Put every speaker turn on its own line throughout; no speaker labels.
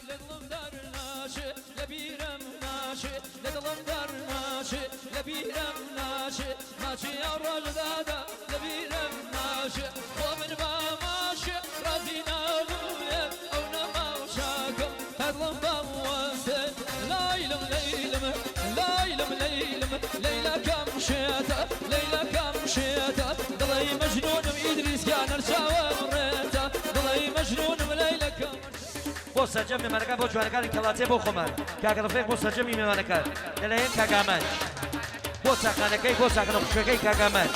لە دڵم دەرناچێ لە بیرم ناچێ لە دڵم دەرناچێ لە بیرم ناچێ ماچی ئەو ڕۆژ دادا لە بیرم ناچێ خۆ من بە ماچێ ڕازی نابووم ئەو نەما و چاکم تا دڵم بەوەستێ لەیلم لەیلم لەیلم لەیلم لەیلەکەم شێتە لەیلەکەم شێتە دڵی مەجنونم ئیدریس گیان هەر چاوم ڕێتە دڵی مەجنونم لەیلەکەم.
بۆ سەرجەم مێمانەکان بۆ جوانەکانی کەڵاتێ بۆ خۆمان کاکە ڕفێق بۆ سەرجەمی مێمانەکان لەلایەن کاک ئامانج بۆ چاخانەکەی بۆ چاخانە خوشکەکەی کاک ئامانج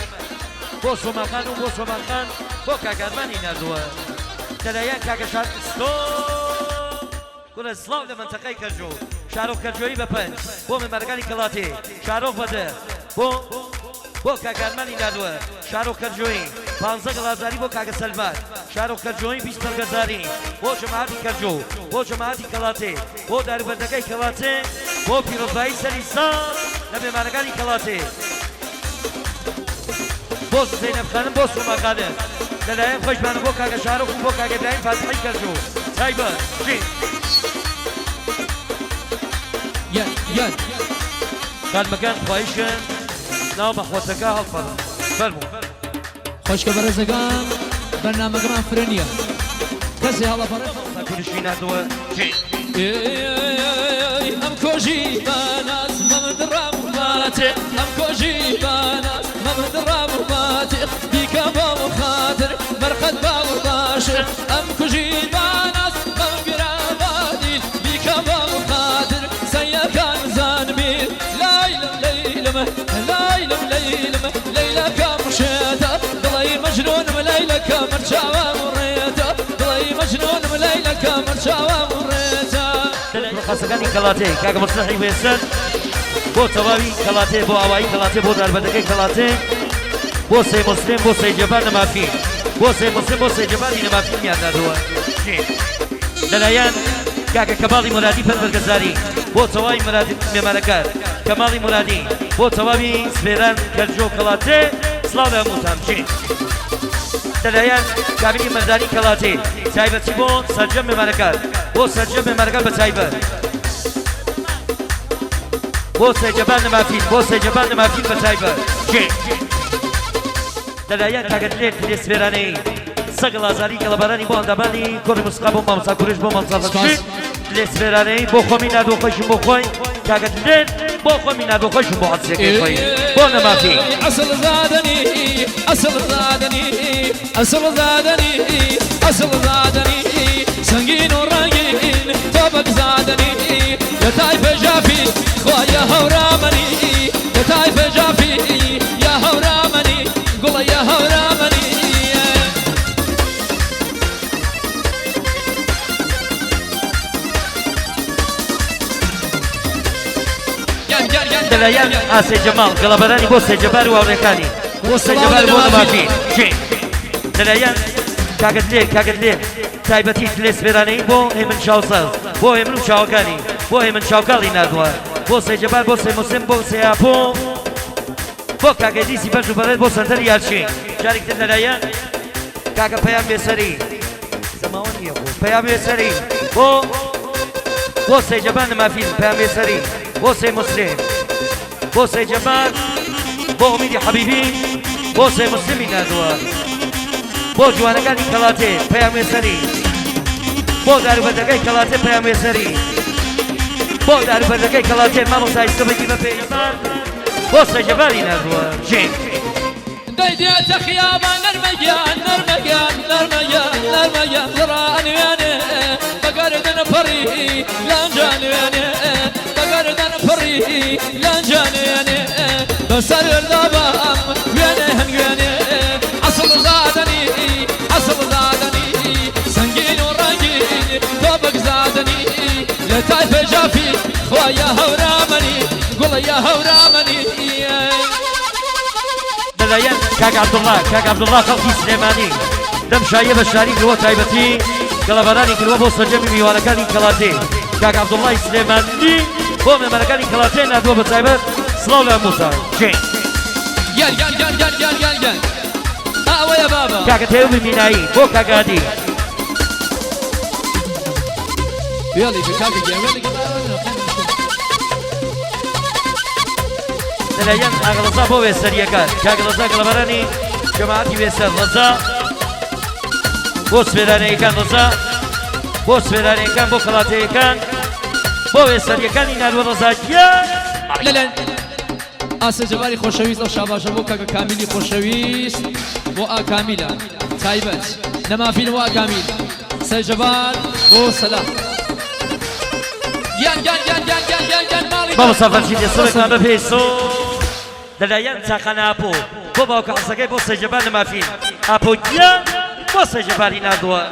بۆ سۆماخان و بۆ سۆماخان بۆ کاک ئارمانی ناردووە لەلایەن کاکە شار ستۆ گوڵە سڵاو لە مەنتەقەی کەرجۆ شارۆخ کەرجۆیی بە پەنج بۆ مێمانەکانی کەڵاتێ شارۆخ بە دە بۆ بۆ کاک ئارمانی ناردووە شارۆخ کەرجۆیی پانزە گەڵازاری بۆ کاکە سەلمان شارۆخ کەرجۆیی 20 پەرگەزاری بۆ جەماعەتی کەرجۆ بۆ جەماعەتی کەڵاتێ بۆ داروبەردەکەی کەڵاتێ بۆ پیرۆزبایی سەری ساڵ لە مێمانەکانی کەڵاتێ بۆ زەینەب خانم بۆ سۆما خانم لەلایەن خۆشمانە بۆ کاکە شارۆخ و بۆ کاکە ئیبراهیم فاتحی کەرجۆ تایبەت ژین.
یان یان.
خانمەکان خواهیشن ناو مەحوەتەکە هەڵپەڕن فەرموو.
خۆشکە بەڕێزەکان بەرنامەکەمان فرە نییە کەسێ هەڵەپەڕێ.
مامۆستا کورشی ناردووە ژین.
ئەم کۆژی باناز مەمد ڕام ماتێ ئەم کۆژی باناز مەمد ڕام ماتێ بیکە بۆ خاتر مەرقەد باو باشێ ئەم کوژی باناز مەم گرابادی بیکە بۆ خاتر سەیەکان زانبی لەیلم لەیلم لەیلم لەیلم لەیلەکەم شێتە دڵی مەجنونم لەیلەکەم هەر چاوم ڕێتە دڵی مەجنونم لەیلەکەم هەر چاوم ڕێتە.
خەسەکانی کەڵاتێ کاکە مەسلحی وێسەر بۆ تەواوی کەڵاتێ بۆ ئاوایی کەڵاتێ بۆ داربەدەکەی کەڵاتێ بۆ سەی مسلم بۆ سەی جەبار نەمافی بۆ سەی مسلم بۆ سەی جەباری نەمافیمیان ناردووە لەلایەن کاکە کەماڵی مورادی پەروەردگاری بۆ تەواوی مرادی مێمانەکان کەماڵی مورادی بۆ تەواوی سپێران کەرجۆ کەڵاتێ سڵاو لە هەمووتان بژین. لەلایەن کابینی مەردانی کەڵاتێ تایبەتی بۆ سەرجەم مێمانەکان بۆ سەرجەم مێمانەکان بە تایبەت بۆ سەیجەبان نەمافین بۆ سەیجەبان نەمافین بە تایبەت بژین. لەلایەن کاکە دلێر دلێ سپێرانەی سەگڵ ئازاری گەڵەبارانی بۆ ئەندامانی کۆڕی موسیقا بۆ مامۆستا کورش بۆ مامۆستا ڕەشید دلێ سپێرانەی بۆ خۆمی ناردووە خۆیشم بۆ خۆی کاکە دلێر بۆ خۆمی ناردووە خۆیشم بۆ عەزیزەکەی خۆی بۆ نەمافی.
ئەسڵ زادەنی ئەسڵ زادەنی ئەسڵ زادەنی ئەسڵ زادەنی سەنگین و ڕەنگین تۆبەک زادەنی لە تایفە ژافی خوا یا هەورامەنی لە تایفە ژافی یا هەورامەنی گوڵە یا هەورامەنی.
لەلایەن ئاسێ جەماڵ گەڵەبەرانی بۆ سێجەبار و هاوڕێکانی بۆ سێجەبار بۆ نەمافی لەلایەن کاکە دلێر کاکە دلێر تایبەتی دلێ سپێرانەی بۆ هێمن چاوساز بۆ هێمن و چاوەکانی بۆ هێمن چاوکاڵی ناردووە بۆ سێجەبار بۆ سێ مسلم بۆ سێیاپۆ بۆ کاکە دیسی بەرز و بەڕێز بۆ سەنتەری یارچین جارێکتر لەلایەن کاکە پەیام بێسەری زەماوە نییە بۆ پەیام بێسەری بۆ بۆ سێجەبان نەمافین پەیام بێسەری بۆ سێ مسلم بۆ سێجەبان بۆ ئومیدی حەبیبی بۆ سێ مسلمی ناردووە بۆ جوانەکانی کەڵاتێ پەیام بێسەری بۆ داروبەردەکەی کەڵاتێ پەیام بێسەری بۆ داروبەردەکەی کەڵاتێ مامۆستای سبەکی بە پێجەبان بۆ سێجەبانی ناردووە ژین.
دەی دێتە خیابان نەرمەگیان نەرمەگیان نەرمەگیان نەرمەگیان زڕانوێنێ بەگەردن پڕی لەنجانوێنێ بەگەردن پڕی لەنجانوێنێ بەسەر دابام وێنێ هەنگوێنێ ئەسڵ زادەنی ئەسڵ زادەنی سەنگین و ڕەنگین تۆبەک زادەنی لە تایفە ژافی خوا یا هەورامەنی گوڵە یا هەورامەنی.
لەلایەن کاک عەبدوڵڵا کاک عەبدوڵڵا خەڵکی سلێمانی لەم شاییە بەشداری کردووە تایبەتی گەڵەبارانی کردووە بۆ سەرجەمی میوانەکانی کەڵاتێ کاک عەبدوڵڵای سلێمانی بۆ مێمانەکانی کەڵاتێ ناردووە بە تایبەت سڵاو لە هەمووتان.
گیان گیان گیان گیان گیان گیان گیان ئەوەیە بابە.
کاکە تێوبی مینایی بۆ کاک هادی.
وێڵی کە کاکە گیان وێڵی کە
لەلایەن ئاغا ڕەزا بۆ وێسەرییەکان کاک ڕەزا گەڵەبەرانی جەماعەتی وێسەر ڕەزا بۆ سوێرانەیەکان ڕەزا بۆ سوێرانەیەکان بۆ کەڵاتەیەکان بۆ وێسەریەکانی ناروە ڕەزا گیان
لەلایەن ئاسە جەباری خۆشەویست ئەو شاباشە بۆ کاکە کامیلی خۆشەویست بۆ ئا کامیلە تایبەت نەمافین بۆ ئا کامیل سەر جەبار بۆ سەلا گیان گیان گیان گیان گیان گیان گیان ماڵی
مامۆستا فەرشید سڵێکمان بە پێی سۆ لەلایەن چاخانە ئاپۆ بۆ باوکە حەسەکەی بۆ سەیجەبار نەمافین ئاپۆ گیان بۆ سەیجەباری ناردووە.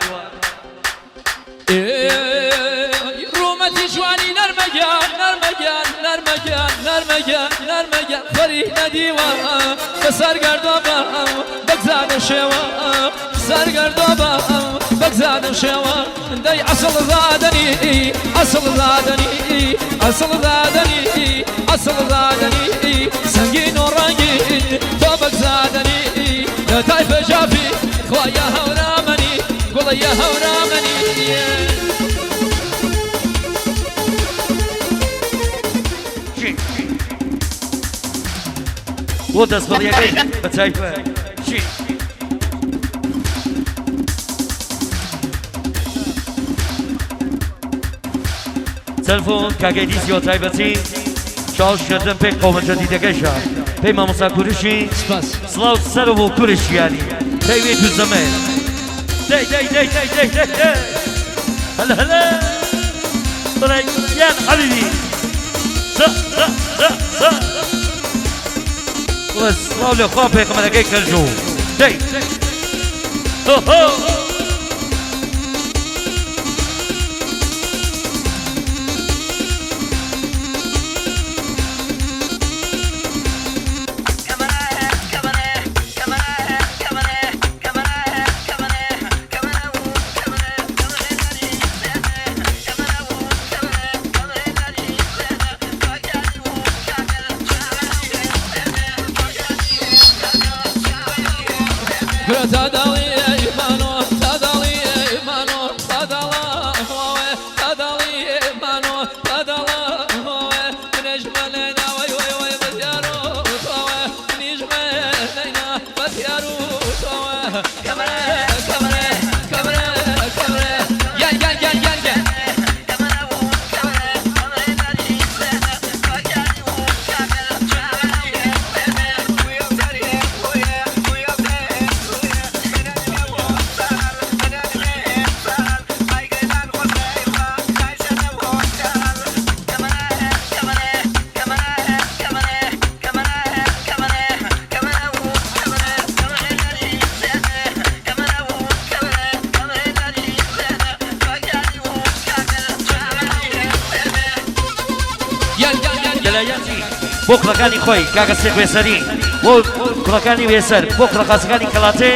ڕوومەتی جوانی نەرمە گیان نەرمە گیان نەرمە گیان نەرمە گیان نەرمە گیان فەری نەدیوە بەسەر گەردۆبە بەگزانە شێوە سەر گەردۆبە بەگزانە شێوە دەی ئەسڵ زادەنی ئەسڵ زادەنی ئەسڵ زادەنی ئەسڵ زادەنی سەنگین و ڕەنگین تۆ بەگزادەنی لە تایفە جافی خوایە هەورامەنی گوڵە هەورامەنی.
بۆ دەستبڕیەکەی بە تایفە چی؟ تەلفۆن کاکەی دیزیۆ تایبەتی چاوشکردن پێی قەومە جەدیدەکەیشە پێی مامۆستا کورشی
سپاس.
سڵاو سەر بۆ کورش یانی پێی وێت و زەمێ دەی دەی دەی دەی دەی دەی دەی هەلە هەلە بڵێ گیان حەبیبی سە سە سە سە بڵێ سڵاو لە خوا پێغەمبەرەکەی کەژوو دەی هۆ هۆ. لەلایەن بۆ کوڕەکانی خۆی کاکە سێخ وێسەری بۆ کوڕەکانی وێسەر بۆ کوڕە خاسەکانی کەڵاتێ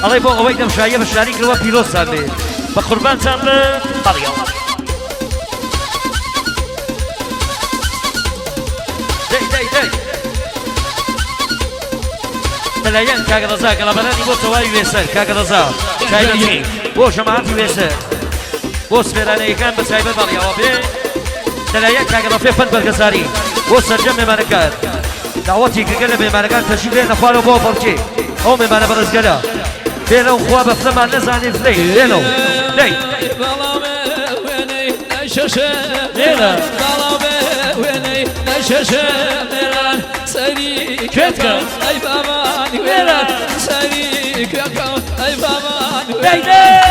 ئەڵێ بۆ ئەوەی دەم شایە بە شاری کردوە پیرۆزتان بێ بە قوربانتان بم بەڵیەوە. دەی دەی دەی لەلایەن کاکە ڕەزا گەڵابەرانی بۆ تەواوی وێسەر کاکە ڕەزا تایبەتی بۆ جەماعەتی وێسەر بۆ سپێرانەیەکان بە تایبەت بەڵیەوە بێ لەلایەن کاکە ڕەفێ فەند بەرگەزاری بۆ سەرجەم مێمانەکان داوەتی گرگە لە مێمانەکان تەشریف بێنە خوارەوە بۆ پەڕکێ ئەو مێمانە بەڕێزگەلە بێنە و خوا بە فرەمان نەزانێ فرەی بێنە و دەی لێرە کوێتکە لێرە دەی دەی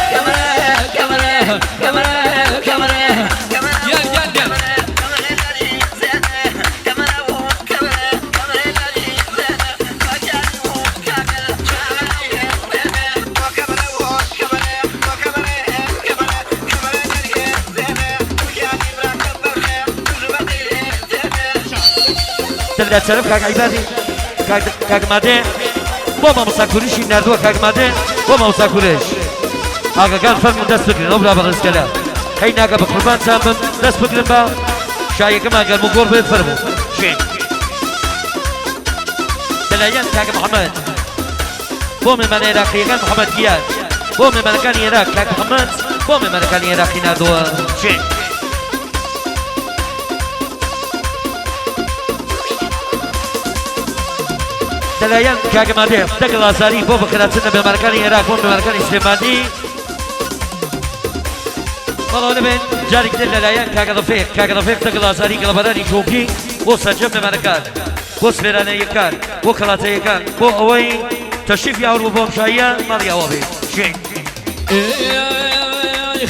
دەبدا چەرم کاک عیبادی کاک مادێ بۆ مامۆستا کورشی نردووە کاک مادێ بۆ مامۆستا کورش ئاگەکان فەرموو دەست بگرن ئەو برا بەڕێزگەلە هەی ناگە بە قوربانتان بم دەست بگرن بە شایەکەمان گەرم و گۆڕ بێت فەرموو شوێن لەلایەن کاک محەممەد بۆ مێمانە عێراقیەکان محەممەد گیان بۆ مێمانەکانی عێراق کاک محەممەد بۆ مێمانەکانی عێراقی ناردووە شوێن. لەلایەن کاکە مادێ دەگەڵ ئازاری بۆ بەخێرهاتن لە مێمانەکانی عێراق بۆ مێمانەکانی سلێمانی. بەڵام نەبێت جارێکی تر لەلایەن کاکە ڕەفیق، کاکە ڕەفیق دەگەڵ ئازاری گەڵەبەرانی چۆپی بۆ سەرجەم مێمانەکان، بۆ سمێرانەییەکان، بۆ کەڵاتەییەکان، بۆ ئەوەی تەشریفی هاوردووە بۆ ئەم شاییە ماڵی ئاوا بێت. شێ.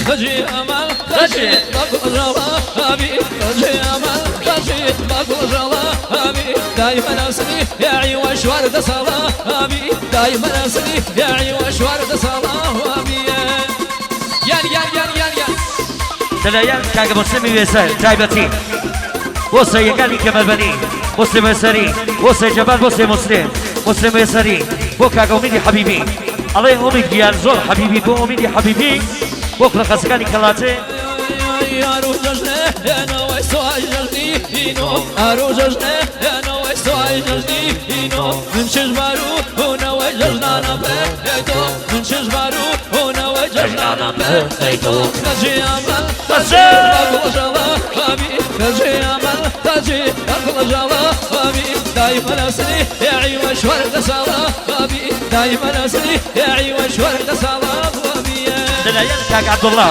خەجێ ئەمان خەجێ بەگوڵ ژاڵە ئابی خەجێ ئەمان خەجێ بەگوڵ ژاڵە ئابی دایمە ناسنی یاعی وەشوار دەساڵە ئابی دایمە ناسنی یاعی وەشوار دەساڵە ئابی یان یان یان یان یان.
لەلایەن کاکە موسلمی وێسەر تایبەتی بۆ سەیەکانی کەمەربەنی موسلم وێسەری بۆ سەی جەبار بۆ سەی موسلم موسلم وێسەری بۆ کاکە ئومیدی حەبیبی ئەڵێ ئومید گیان زۆر حەبیبی بۆ ئومیدی حەبیبی بۆ کوڕە خەسەکانی کەڵاتێ. لەلایەن کاک عەبدوڵڵا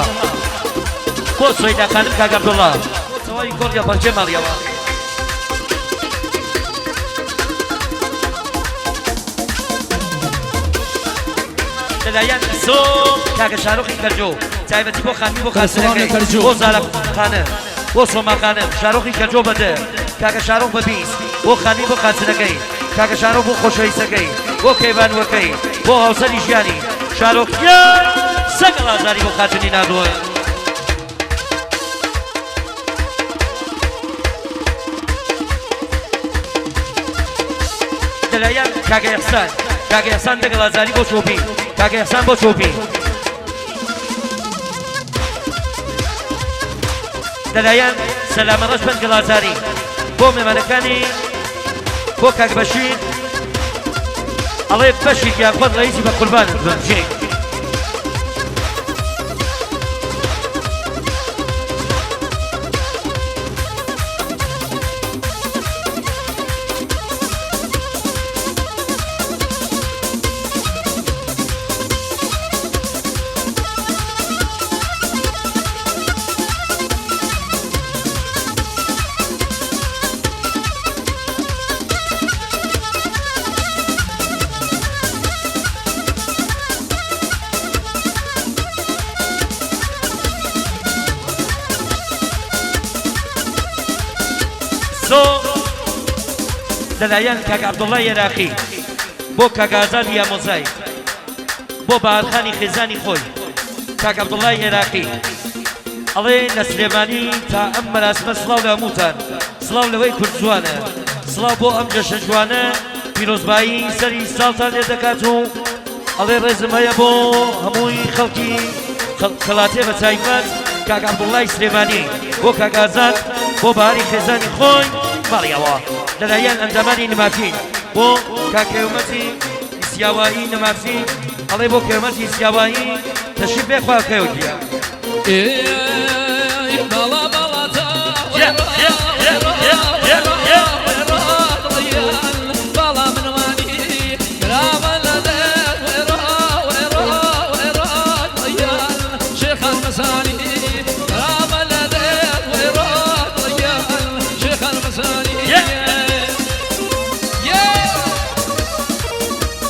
بۆ سوەیدا خانم کاک عەبدوڵڵا بۆ تەواوی کۆڕیا بەرجێ ماڵیەوە. لەلایەن سۆ کاکە شارۆخی کەرجۆ تایبەتی بۆ خانمی بۆ خاسەکەی بۆ زارا خانم بۆ سۆما خانم شارۆخی کەرجۆ بە دە کاکە شارۆخ بە 20 بۆ خانمی بۆ خاسنەکەی کاکە شارۆخ بۆ خۆشەویستەکەی بۆ کەیبانووەکەی بۆ هاوسەری ژیانی شارۆخ گیان سەگەڵ ئازاری بۆ خاتونی ناردووە. لەلایەن کاکە ئیحسان کاکە ئیحسان دەگەڵ ئازاری بۆ چۆپی کاکە ئیحسان بۆ چۆپی لەلایەن سەلامە ڕەش بەند گەڵازاری بۆ مێمانەکانی بۆ کاک بەشیر ئەڵێ بەشی گیان خۆت ڕئیسی بە قوربانت بم جێ. سۆ لەلایەن کاک عەبدوڵای عێراقی بۆ کاک ئازاد یامۆزای بۆ بەهارخانی خێزانی خۆی کاک عەبدوڵای عێراقی ئەڵێ لە سلێمانی تا ئەم مەراسمە سڵاو لە هەمووتان سڵاو لەوەی کورد جوانە سڵاو بۆ ئەم جەشە جوانە پیرۆزبایی سەری ساڵتان لێ دەکات و ئەڵێ ڕێزم هەیە بۆ هەمووی خەڵکی کەڵاتێ بە تایبەت کاک عەبدوڵای سلێمانی بۆ کاک ئازاد بۆ بەهاری خێزانی خۆی ماڵیەوە لەلایەن ئەندامانی نمافین بۆ کاک کەیومەتی سیاوایی نمافی ئەڵێ بۆ کەیومەتی سیاوایی تەشریف بێ خوا کەیو گیان.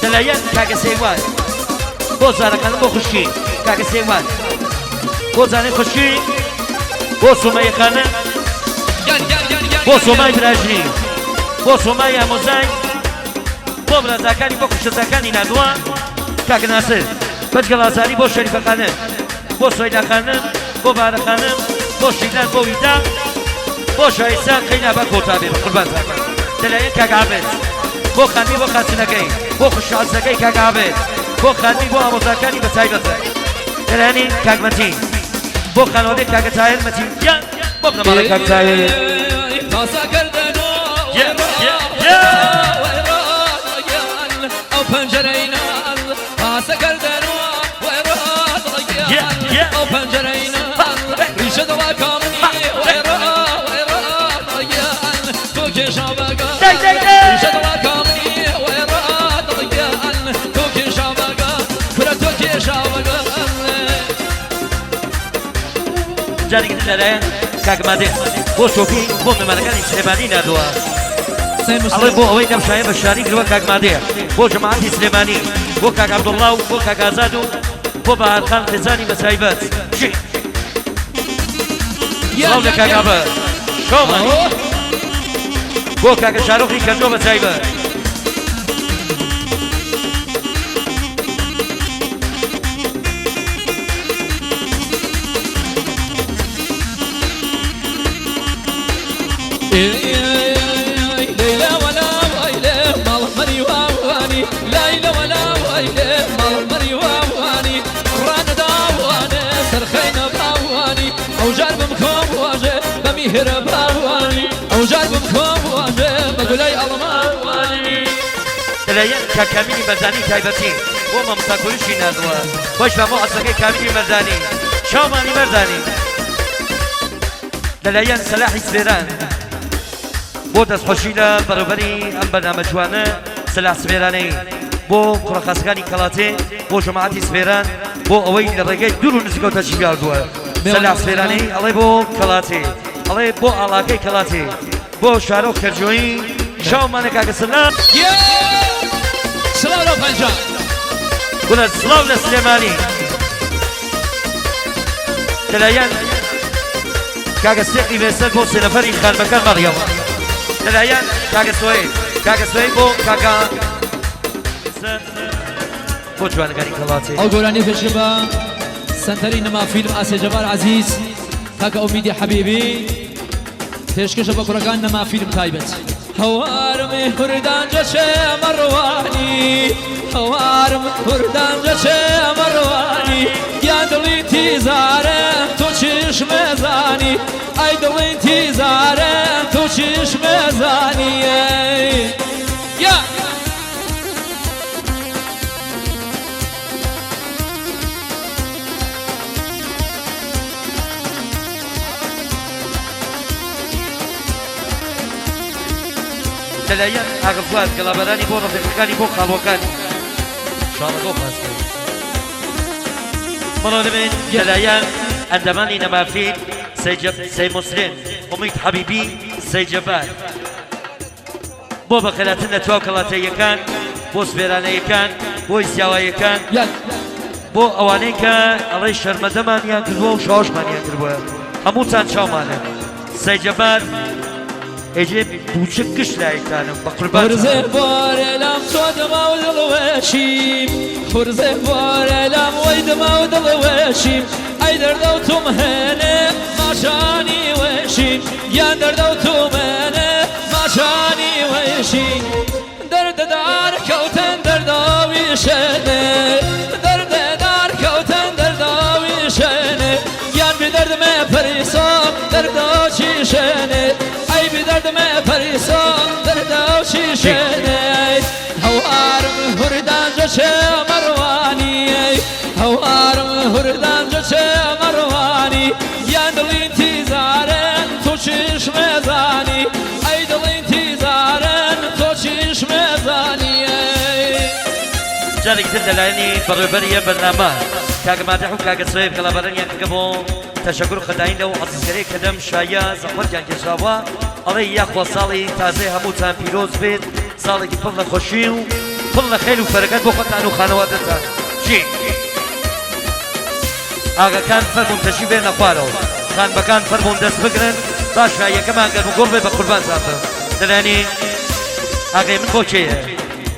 لەلایەن کاکە سەیوان بۆ زارەکانم بۆ خوشکی کاکە سەیوان بۆ زانەی خوشکی بۆ سۆمای خانم بۆ سۆمای براژنی بۆ سۆمای ئامۆزای بۆ برازاکانی بۆ خوشەزاکانی نادووە کاکە ناسر بەجگە لازاری بۆ شەریفە خانم بۆ سۆیدا خانم بۆ بارە خانم بۆ شیلان بۆ ویدا بۆ شایسان قەینا بە کۆتا بێ قوربانتان لەلایەن کاک عابد بۆ خانمی بۆ خاتونەکەی بۆ خوشحازەکەی کاک عابد بۆ خانمی بۆ ئامۆزاکانی بە تایبەتە لەلایەنی کاک مەتین بۆ خانەوادەی کاکە تاهر مەتین گیان بۆ بنەماڵەی کاک تاهر. دەی دەی دەی. جارێکی تر لەلایەن کاک مادێ بۆ چۆپی بۆ مێمانەکانی سلێمانی ناردووە. ئەڵێ بۆ ئەوەی لەم شایە بەشداری کردووە کاک مادێ بۆ جەماعەتی سلێمانی بۆ کاک عەبدوڵڵا و بۆ کاک ئازاد و بۆ بەهار خان خێزانی بە تایبەت. سڵاو لە کاک ئابە شۆمانی بۆ کاکە شارۆخی کەرجۆ بە تایبەت. لەلایەن کاک کامیلی مەردانی تایبەتی بۆ مامۆستا کورشی ناردووە خۆش بە بۆ عەسەکەی کامیلی مەردانی چاومانی مەردانی لەلایەن سەلاحی سوێران بۆ دەستخۆشی لە بەڕێوبەری ئەم بەرنامە جوانە سەلاح سوێرانەی بۆ کوڕە خاسەکانی کەڵاتێ بۆ جەماعەتی سوێران بۆ ئەوەی لە ڕێگەی دوور و نزیکەوە تەشریف هاوردووە سەلاح سوێرانەی ئەڵێ بۆ کەڵاتێ ئەڵێ بۆ ئاڵاکەی کەڵاتێ بۆ شارۆخ کەرجۆیی چاومانە کاکە سەلاح.
سڵاو لەو پەنجا.
گوڵە سڵاو لە سلێمانی لەلایەن کاکە سێقی بێسەر بۆ سێ نەفەری خانمەکان مەڕیەوە لەلایەن کاکە سۆی کاکە سۆی بۆ کاکە بۆ جوانەکانی کەڵاتی
ئەو گۆرانی پێشکە بە سەنتەری نما فیلم ئاسێ جەبار عەزیز کاکە ئومیدی حەبیبی پێشکەشە بە کوڕەکان نما فیلم تایبەت. هەوارم هوردان جەچێ مەڕوانی هەوارم هوردان جەچێ مەڕوانی گیان دڵی تیزارم تۆ چیش مێزانی ئەی دڵی تیزارم تۆ چیش مێزانی یا.
لەلایەن ئاغا فواد گەڵابەرانی بۆ ڕەفیقەکانی بۆ خاڵوەکانی شاڵەکە و خاستر بەڵێ دەبێت لەلایەن ئەندامانی نەمافیل سەی موسلم ئومید حەبیبی سەی جەبار بۆ بەخێرهاتن لە تواو کەڵاتەییەکان بۆ سپێرانەیەکان بۆ ئیسیاواییەکان بۆ ئەوانەی کە ئەڵێ شەرمەدەمانیان کردووە و شاوشمانیان کردووە هەمووتان چاومانن سەی جەبار ئێجێ بوچک گشت لایەکتانم بە قوربان.
خورزێ بۆرێ لام تۆ دما و دڵ وەشیم خورزێ بۆرێ لام وەی دما و دڵ وەشیم ئەی دەردەو توم هێنێ ماچانی وەشیم گیان دەردەو توم هێنێ ماچانی وەشیم دەردەدار کەوتن دەرداوی شێنێ دەردەدار کەوتن دەرداوی شێنێ گیان بی دەردمێ پەریسان دەرداو چی شێنێ ئەی بی دەردمێ پەریسان دەرداو چی شێنێ هەوارم هوردان جەچێ مەڕوانی هەوارم هوردان جەچێ مەڕوانی گیان دڵی تیزارن تۆ چیش مێزانی ئەی دڵی تیزارن تۆ چیش مێزانی.
جارێکی تر لەلایەنی بەڕێوەبەری ئەم بەرنامە کاکە مادح و کاکە سۆیب گەڵابەرانیان کردگە بۆ تەشەکور و قەداین لەو عەزیزگەرەی کە لەم شاییە زەحمەتیان کێشاوە ئەڵێ یاخوا ساڵی تازەی هەمووتان پیرۆز بێت ساڵێکی پڕ لە خۆشی و پڕ لە خێر و فەرەکەت بۆ خۆتان و خانەوادەتان چی ئاغەکان فەرموون تەشریف بێنە خوارەوە خانمەکان فەرموون دەست بگرن با شاییەکەمان گەرم و گوڕ بێ بە قوربانتان بم دەلانی ئاغەی من بۆ کێیە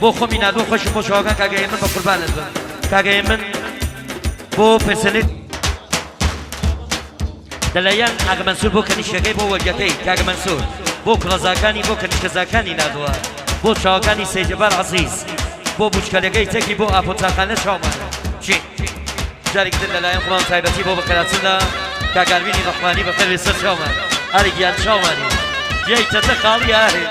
بۆ خۆمی ناردووە خۆشم بۆ چاوەکان کاکە من بە قوربانت بم کاکە من بۆ پرسنت لەلایەن ئاغە مەنسوور بۆ کەنیشکەکەی بۆ وەرگەکەی کاکە مەنسوور بۆ کوڕەزاکانی بۆ کەنیشکەزاکانی ناردووە بۆ چاوەکانی سەید جەبار عەزیز بۆ بوچکەلەکەی تەکی بۆ ئاپۆ چاخانە چاومانە چی جارێکی تر لەلایەن خۆمان تایبەتی بۆ بەخێرهاتن لە کاک ئاروینی ڕەحمانی بەخێر بێ سەر چاومان ئاری گیان چاومانی جێی تەتە خاڵی ئاهێ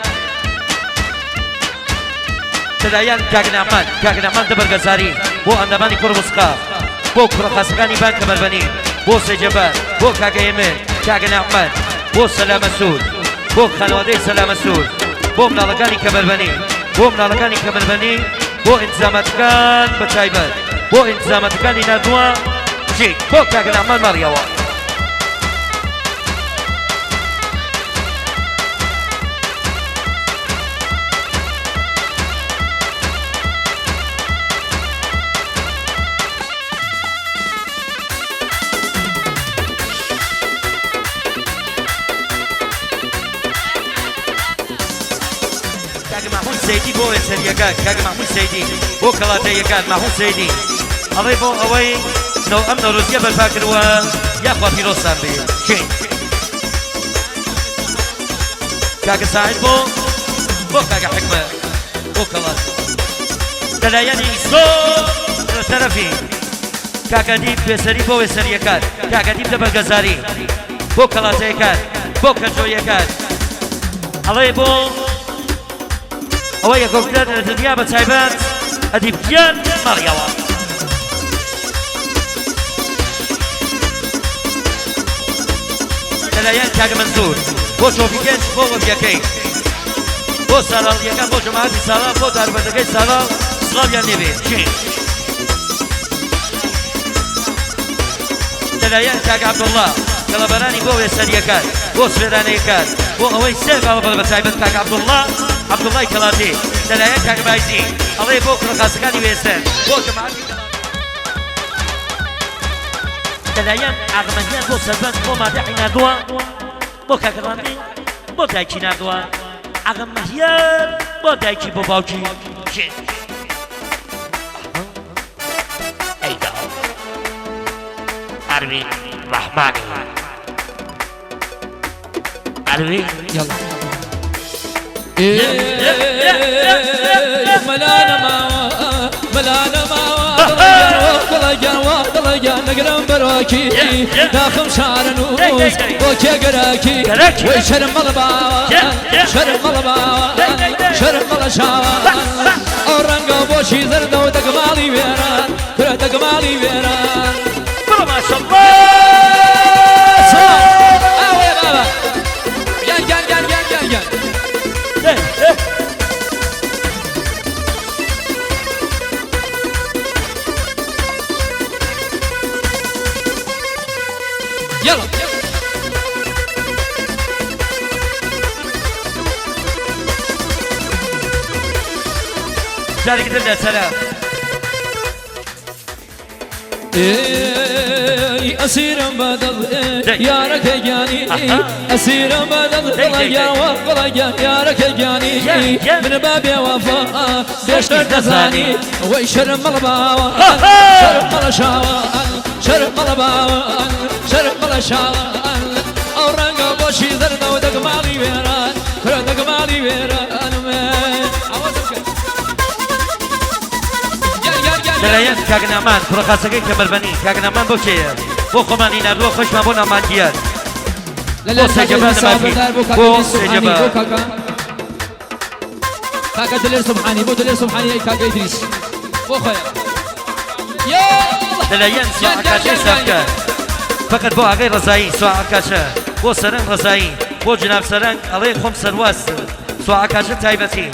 لەلایەن کاک نەعمان کاک نەعمان دەبەرگەزاری بۆ ئەندامانی کوڕ وسقا بۆ کوڕە خاسەکانی بان کەمەربەنی بۆ سێجەبار بۆ کاکە هێمن کاکە نەعمان بۆ سەلامە سوور بۆ خانەوادەی سەلامە سوور بۆ مناڵەکانی کەمەربەنی بۆ مناڵەکانی کەمەربەنی بۆ ئینتزاماتەکان بە تایبەت بۆ ئینتزاماتەکانی ناردووە چی بۆ کاکە نەعمان ماڵیەوە. سەیدی بۆ وێسەرییەکان، کاکە مەحموود سەیدی بۆ کەڵاتەییەکان، مەحموود سەیدی ئەڵێ بۆ ئەوەی ئەم نەورۆزیە بەرپا کردووە، یاخوا پیرۆزتان بێ. کێ؟ کاکە ساعد بۆ بۆ کاکە حکمەت بۆ کەڵات لەلایەنی زۆر لە تەرەفی کاکە دیب پێسەری بۆ وێسەرییەکان، کاکە دیب لە بەرگەزاری بۆ کەڵاتەیەکان، بۆ کەجۆییەکان ئەڵێ بۆ ئەوە یەکۆکران لە دنیا بە تایبەت ئەدیب گیان ماڵیەوە. لەلایەن کاکە مەنسوور بۆ چۆپی گەنج بۆ وەبیەکەی بۆ سالاڵیەکان بۆ جەماعەتی ساڵا بۆ داربەردەکەی ساڵا سڵاویان لێبێ. لەلایەن کاک عەبدوڵڵا کەڵەبەرانی بۆ وێسەرییەکان بۆ سوێرانەیەکان بۆ ئەوەی سێ باڵە بەڵێ بەتایبەت کاک عەبدوڵڵا عەبدوڵڵای کەڵاتی لەلایەن کاک بایزی ئەڵێ بۆ کوڕە خاسەکانی وێسەر بۆ جەماعەتی کەڵاتی لەلایەن ئاغمەندیان بۆ سەربەند بۆ مادەحی ناردووە بۆ کاکە ڕامی بۆ دایکی ناردووە ئاغمەهیان بۆ دایکی بۆ باوکی ئەی داو ئەروین ڕەحمانی ئەروین
يلا مەلانە ماوە مەلانە ماوە دڵەگیان وا دڵەگیان نەگرم بەرۆکی داخم شارن و بۆ کێ گەرەکی وەی شەرم مەڵە باوە شەرم مەڵە باوە شەرم مەڵە شاوە ئەو ڕەنگە بۆشی زەردە و دەگماڵی وێران کورە دەگماڵی وێران
بڵێ ماشەڵڵا
ئاوەیە بابە گیان گیان گیان گیان گیان گیان. يلا
جارێکی تر لە سەلام.
ئەی ئەسیرم بە دڵ یارەکە گیانی ئەسیرم بە دڵ دڵە گیان وە گوڵە گیان یارەکە گیانی من بە بێوەفا بێشتر دەزانی وەی شەرم مەڵە باوە شەرم مەڵە شاوە شەرم مەڵە باوە شەرم مەڵە شاوە ئەو ڕەنگە بۆشی زەردە و دەگماڵی وێران کورە دەگماڵی وێرانم ئاوازم بکە.
لەلایەن کاک نامان کوڕە خاسەکەی کەمەربەنی کاک نامان بۆ کێیە بۆ خۆمانی ناردووە خۆشمان بۆ نامان گیان بۆ سێجەبا نەمافی بۆ سێجەبا
کاکە دلێر سوبحانی بۆ دلێر سوبحانی ئەی کاکە ئیدریس بۆ خۆیان
لەلایەن سواعەکاشەی سافکار فقط بۆ ئاغای ڕەزایی سواعەکاشە بۆ سەرنگ ڕەزایی بۆ جناب سەرنگ ئەڵێ خۆم سەرواز سواعەکاشە تایبەتی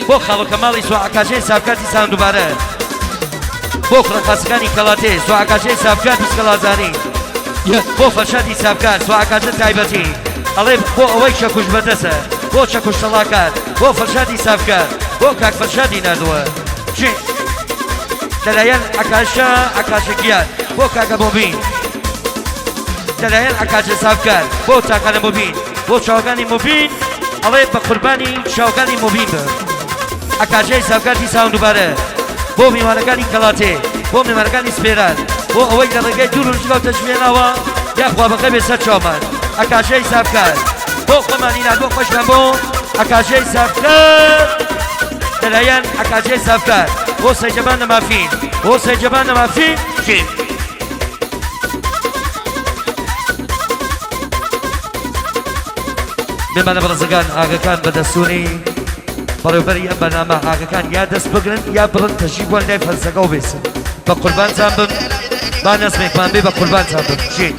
بۆ خاڵۆ کەماڵی سواعەکاشەی سافکاتی سان دووبارە بۆ کوڕە خاسەکانی کەڵاتێ سواعەکاشەی سافکات و سکەڵازانی بۆ فەرشادی سافکار سواعەکاشە تایبەتی ئەڵێ بۆ ئەوەی چەکوش بەدەسە بۆ چەکوش تەڵاکات بۆ فەرشادی سافکار بۆ کاک فەرشادی ناردووە چی لەلایەن عکاشە عکاشە گیان بۆ کاکە مۆبین لەلایەن عکاشە سافکار بۆ تاقانە مۆبین بۆ چاوەکانی مۆبین ئەڵێ بە قوربانی چاوەکانی مۆبین بم ئەکاژەی ساوکار دیسان دووبارە بۆ میوانەکانی کەڵاتێ بۆ میوانەکانی سپێران بۆ ئەوەی لە ڕێگەی دوور و نزیکەوە تەشریفێناوە یاخوا بەخێر بێ سەر چاومان ئەکاژەی سافکار بۆ خۆمانی نان بۆ خۆشمان بۆ ئەکاژەی سافکار لەلایەن ئەکاژەی سافکار بۆ سەیجەبان نەمافین بۆ سەیجەبان نەمافین چین بێمانە بەڕێزەکان ئاگەکان بە دەستوری بەڕێوبەری ئەم بەرنامە ئاگەکان یا دەست بگرن یا بڕن تەشریف بوان لای فەرزەکە و بێسن بە قوربانتان بم با نەزمێکمان بێ بە قوربانتان بم چی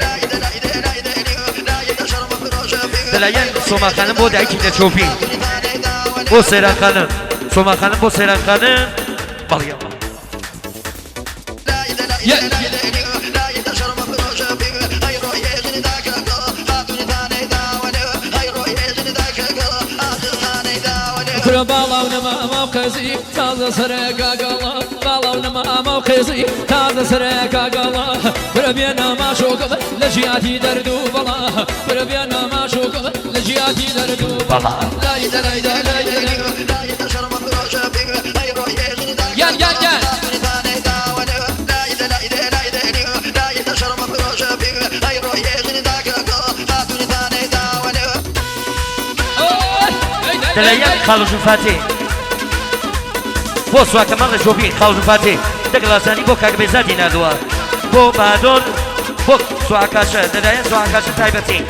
لەلایەن سۆماخانم بۆ دایکی لە چۆپی بۆ سەیران خانم سۆماخانم بۆ سەیران خانم بەڵیەوە.
کورە باڵاو نەمامە و قێزی تازە سەرێکا گەڵا باڵاو نەمامە و قێزی تازە سەرێکا گەڵا کورە بێنە ماشۆکم لە جیاتی دەرد و بەڵا کورە بێنە ماشۆکم لە جیاتی دەرد و بەڵا لای دەلای دەلای.
لەلایەن خاڵژن فاتێ بۆ سواکەمان لە شۆفی خاڵژن فاتێ دەگەڵاسانی بۆ کاک بێزادی ناردووە بۆ بادۆر بۆ سواکاشە لەلایەن سواکاشە تایبەتی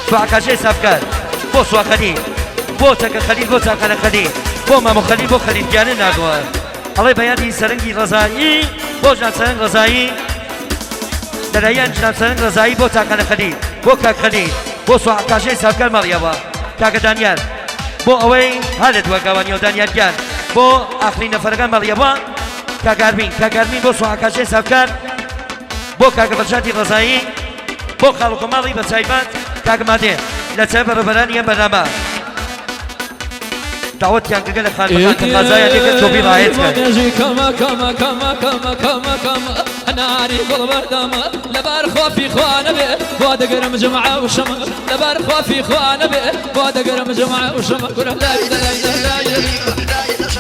سواکاشەی سافکار بۆ سواخەلی بۆ تەکە خەلیل بۆ تاقانە خەلیل بۆ مامۆ خەلیل بۆ خەلیل گیانە ناردووە ئەڵێ بەیادی سەرنگی ڕەزایی بۆ جناب سەرنگ ڕەزایی لەلایەن جناب سەرنگ ڕەزایی بۆ تاقانە خەلیل بۆ کاک خەلیل بۆ سواکاشەی سافکار ماڵیەوە کاکە دانیار بۆ ئەوەی هەر لە دواگاوانیەوە دانیار گیان بۆ ئاخرین نەفەرەکان ماڵیەوە کاک ئارمین کاک ئارمین بۆ سواکاشەی سافکار بۆ کاکە فەرشادی ڕەزایی بۆ خاڵ و کۆماڵی بە تایبەت کاک مادێ لە چای بەڕێوەبەرانی ئەم بەرنامە داوەتیان کردگە لە خانمەکان کە قازایان لێکرد چۆپی ڕایەت کەن.
کەمە کەمە کەمە کەمە کەمە کەمە هەناری گوڵ بەردەمە لەبەر خۆفی خوا نەبێ بۆ دەگرم جمعە و شەمە لەبەر خۆفی خوا نەبێ بۆ دەگرم جمعە و شەمە کورە لای لای لای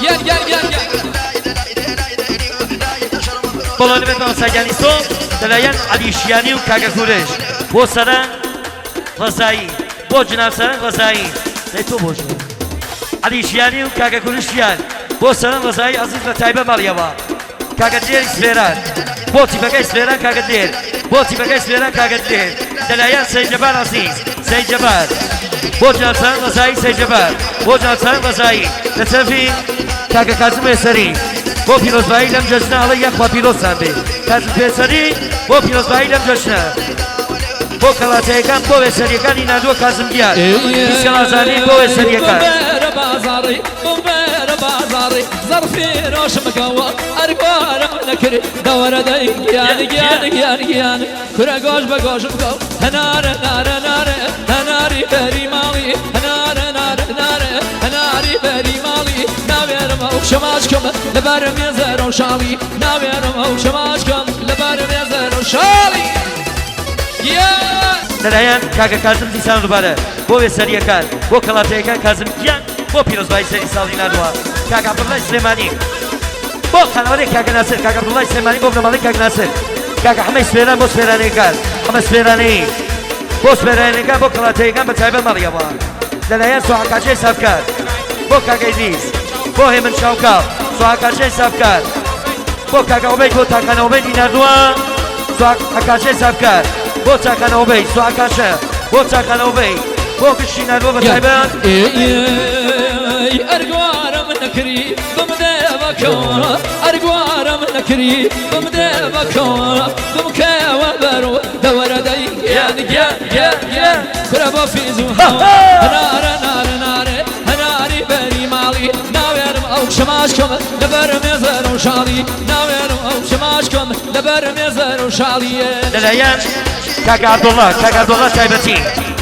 گیان گیان گیان گیان.
بەڵێ لەبێت مامۆستا گیانی تۆ لەلایەن عەلی شیانی و کاکە کورش بۆ سەرەنگ ڕەزایی بۆ جناب سەرەنگ ڕەزایی دەی تۆ بۆ ژوور عەلی شیانی و کاکە کورشیان بۆ سەرەنگ ڕەزایی عەزیز بە تایبە ماڵیەوە کاکە دلێری سوێران بۆ تیپەکەی سوێران کاکە دلێر بۆ تیپەکەی سوێران کاکە دلێر لەلایەن سەید جەبار عەزیز سەید جەبار بۆ جناب سەرەنگ ڕەزایی سەید جەبار بۆ جناب سەرەنگ ڕەزایی لە تەرەفی کاکە کازم وێسەری بۆ پیرۆزبایی لەم جەژنە ئەڵێ یاخوا پیرۆزتان بێ کازم پێسەری بۆ پیرۆزبایی لەم جەژنە بۆ کەڵاتەیەکان بۆ وێسەریەکانی ناردووە کازم گیان بیست کەڵازانی بۆ وێسەریەکان.
بمبەرە بازاڕی بمبەرە بازاڕی زەڕفیرۆشم کەوە ئەرگوارم نەکرد دەوەرە دەی گیان گیان گیان گیان کورە گۆش بە گۆشم کەو هەنارە نارە نارە هەناری بەری ماڵی هەنارە نارە نارە هەناری بەری ماڵی ناوێرم ئەو شەماچکەم لەبەر مێزەرە و شاڵی ناوێرم ئەو شەماچکەم لەبەر مێزەرە و شاڵی گیان.
لەلایەن کاکە کازم دیسان دووبارە بۆ وێسەریەکان بۆ کەڵاتەیەکان کازم گیان بۆ پیرۆزبایی سەری ساڵی ناردووە کاک عەبدوڵای سلێمانی بۆ خانەوادەی کاکە ناسر کاک عەبدوڵای سلێمانی بۆ بنەماڵەی کاک ناسر کاکە حەمەی سوێران بۆ سوێرانەیەکان حەمە سوێرانەیی بۆ سوێرانەکان بۆ کەڵاتەیەکان بە تایبەت ماڵیەوە لەلایەن سۆعاکاچەی سافکار بۆ کاکە ئیدریس بۆ هێمن شاوکاڵ سۆعاکاچەی سافکار بۆ کاکە عوبەید بۆ تاکانە عوبەیدی ناردووە سۆعاکاچەی سافکار بۆ تاکانە عوبەید سۆعاکاچە بۆ تاکانە عوبەید بۆ گشتی ناردووە بە تایبەت.
ئەرگوارم نەکری بمدێ بەکەوە ئەرگوارم نەکری بمدێ بەکەوە بمکەوە بەرو دەوەرە دەی گیان گیان گیان گیان کورە بۆ فیز و هەوا هەنارە نارە نارێ هەناری بەری ماڵی ناوێرم ئەو شەماشکەم لەبەر مێزەر و شاڵی ناوێرم ئەو شەماشکەم لەبەر مێزەر و شاڵیە.
لەلایەن کاکە عەبدوڵڵا کاکە عەبدوڵڵا تایبەتی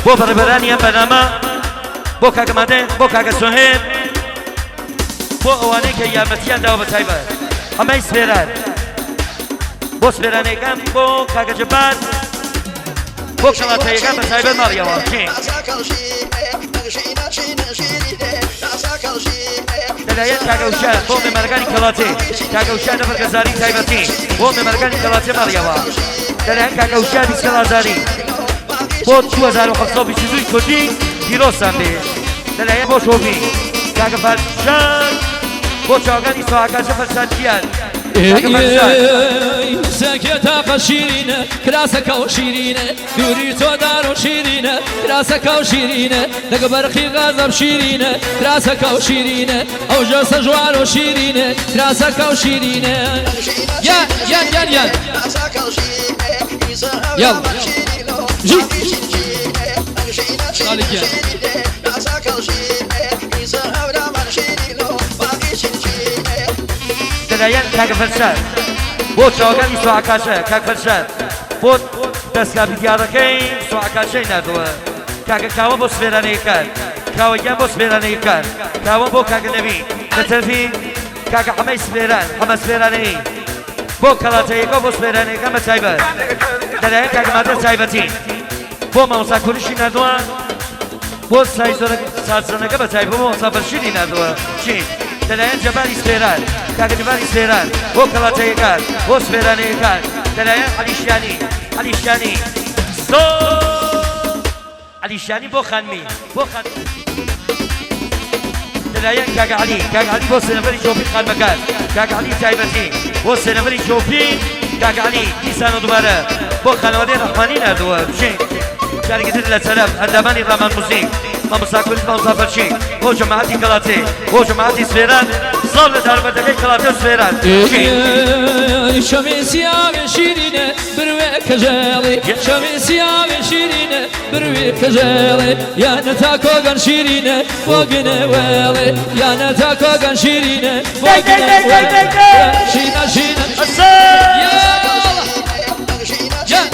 بۆ بەڕێوەبەرانی ئەم بەرنامە بۆ کاکە مادە بۆ کاکە سۆهێب بۆ ئەوانەی کە یارمەتیان داوە بە تایبەت ئەمەی سپێران بۆ سپێرانەکان بۆ کاکە جەبار بۆ کەڵاتەیەکان بە تایبەت ماڵیەوە کێ لەلایەن کاکە وشار بۆ مێمارەکانی کەڵاتێ کاکە وشار نەفەر گەزاری تایبەتی بۆ مێمارەکانی کەڵاتێ ماڵیەوە لەلایەن کاکە وشار 20 هەزاری بۆ 2722 کوردی پیرۆزتان بێ لەلایەن بۆ شۆفی کاکە فەرشاد بۆ چاوەکانی سۆعاکاشە فەرشاد گیان کاکە فەرشاد.
سەکێ تاقە شیرینە کراسەکە و شیرینە دووری تۆ دار و شیرینە کراسەکە و شیرینە دەگە بەرقی غەزەب شیرینە کراسەکە و شیرینە ئەو ژەسە ژوار و شیرینە کراسەکە و شیرینە گیان گیان گیان گیان يلا جي خالد گیان.
لەلایەن کاکە فەرشاد بۆ چاوەکانی سۆعاکاشە کاک فەرشاد بۆ دەستگا بیدیارەکەی سۆعاکاشەی ناردووە کاکە کاوە بۆ سپێرانەیەکان کاوە گیان بۆ سپێرانەیەکان کاوە بۆ کاکە نەبی لە تەرفی کاکە حەمەی سپێران حەمە سپێرانەیی بۆ کەڵاتەیەکە بۆ سپێرانەیەکان بە تایبەت لەلایەن کاکە مادە تایبەتی بۆ مامۆستا کوریشی ناردووە بۆ سازەنەکە بە تایبەت بۆ مامۆستا بەشیری ناردووە چی لەلایەن جەباری سپێران کاکە جەباری سپێران بۆ کەڵاتەیەکان بۆ سپێرانەیەکان لەلایەن عەلی شیانی عەلی شیانی زۆر. عەلی شانی بۆ خانمی بۆ خانمی لەلایەن کاک عەلی کاک عەلی بۆ سێنەفەری چۆپی خانمەکان کاک عەلی تایبەتی بۆ سێنەفەری چۆپی کاک عەلی دیسان و دووبارە بۆ خانەوادەی ڕەحمانی ناردووە بچین جارێکی تر لە سەرەف ئەندامانی ڕامان موزیک مامۆستا کورد مامۆستا فەرشی بۆ جەماعەتی کەڵاتێ بۆ جەماعەتی سوێران سڵاو لە داربەردەکەی کەڵاتێ و سوێران
شەمی سیاوی شیرینە بروێ کەژێڵی شەمی سیاوی شیرینە بروێ کەژێڵێ یانە تا کۆگەن شیرینە بۆگنە وێڵێ یانە تا کۆگەن شیرینە بۆگنە وێڵێ شینە شینە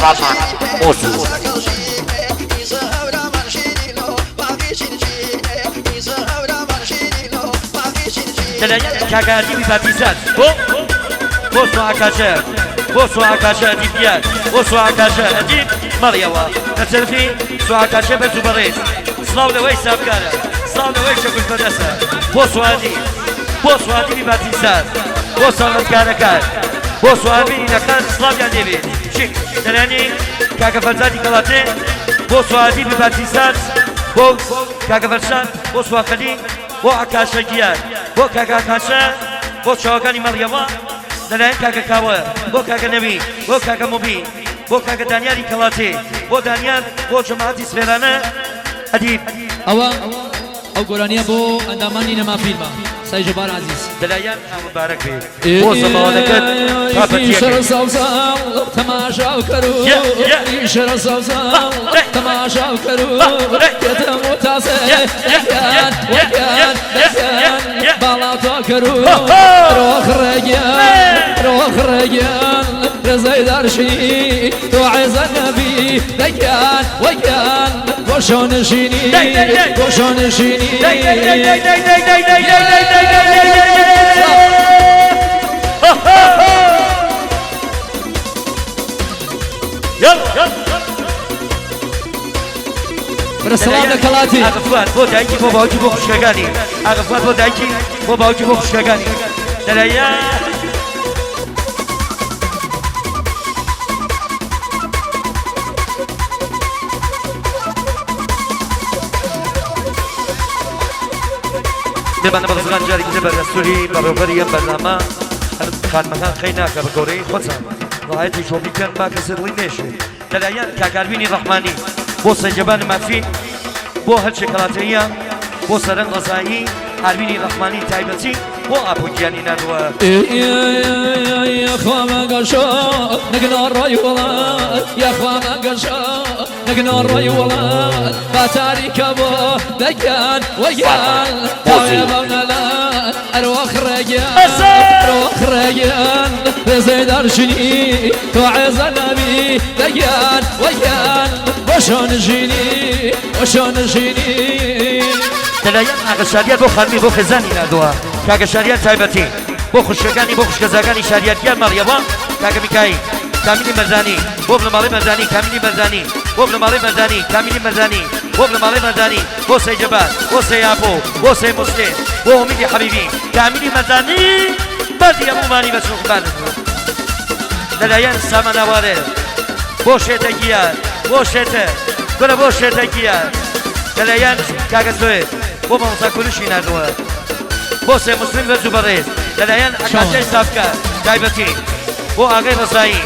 ڕامان موزیک. لەلایەن کاکە ئەدیبی باپیزاد بۆ بۆ سوعاکاشە بۆ سوعاکاشە ئەدیب دیار بۆ سوعاکاشە ئەدیب مەڵیەوە لە سەرفی سوعاکاشە بەرز و بەڕێز سڵاو لەوەی سابکارە سڵاو لەوەی شەکوش بەدەسە بۆ سوادی بۆ سوادیبی باپیزاد بۆ سەڵمەتکارەکان بۆ سوابینی نەکان سڵاویان لێبێت چی دەرانی کاکە فەرزادی کەڵاتێ بۆ سوادیبی باپیزاد بۆ کاکە فەرشاد بۆ سواخەلی بۆ عەکاشە گیان بۆ کاکە عەکاشە بۆ چاوەکانی مەڕیەوە لەلایەن کاکە کاوە بۆ کاکە نەوی بۆ کاکە موبین بۆ کاکە دانیاری کەڵاتێ بۆ دانیار بۆ جەماعەتی سفێرانە ئەدیب.
ئەوە ئەو گۆرانیە بۆ ئەندامانی نەما فیلمە سای جەبار عەزیز.
لەلایەن مبارەک بێ بۆ زەماوەندەکەت تا پەتیەکەی.
سڵاو لە کەڵاتی.
ئاغە فواد بۆ دایکی بۆ باوکی بۆ خوشکەکانی ئاغە فواد بۆ دایکی بۆ باوکی بۆ خوشکەکانی دەرەیە لێمانە بەڕێزان جارێکی تر بە دەستوری بەڕێوبەری ئەم بەرنامە هەر خانمەکان خەی ناکە بە گەورەی خۆتان ڕایەتی چۆپی کەن با کەسێ دڵی نێشێ لەلایەن کاک ئاروینی ڕەحمانی بۆ سەیجەبان مافین بۆ هەرچێ کەڵاتەییە بۆ سەرەنگ ڕەزایی ئاروینی ڕەحمانی تایبەتی بۆ ئاپۆ گیانی نانوە.
یاخوا مەگەشە نەگنا ڕای وڵات یاخوا مەگەشە نەگنا ڕای وڵات با تاریکە بۆ دەگیان وەگیان تاوێ بەونەلات ئەروەخ ڕێگیان ئەروەخ ڕێگیان ڕێزەی دارشینی تۆ عێزە نەبی دەگیان وەگیان بۆشۆن ژینی بۆشۆن ژینی.
لەلایەن ئاغا شاریار بۆ خانمی بۆ خێزانی ناردووە کاکە شاریار تایبەتی بۆ خوشکەکانی بۆ خوشکەزاکانی شاریار گیان ماڵیەوە کاکە میکایل کامیلی مەرزانی بۆ بنەماڵەی مەرزانی کامیلی مەرزانی بۆ بنەماڵەی مەرزانی کامیلی مەرزانی بۆ بنەماڵەی مەرزانی بۆ سەی جەبار بۆ سەی ئاپۆ بۆ سەی موسلیم بۆ ئومیدی حەبیبی کامیلی مەرزانی بەردی هەموومانی بە چۆکبانت بوو لەلایەن سامان ئاوارێ بۆ شێتە گیان بۆ شێتە گوڵە بۆ شێتە گیان لەلایەن کاکە سوێد بۆ مامۆستا کورشی ناردووە بۆ سێ موسلیم بەرز و بەڕێز لەلایەن ئەکادیای سافکە تایبەتی بۆ ئاغای ڕەزایی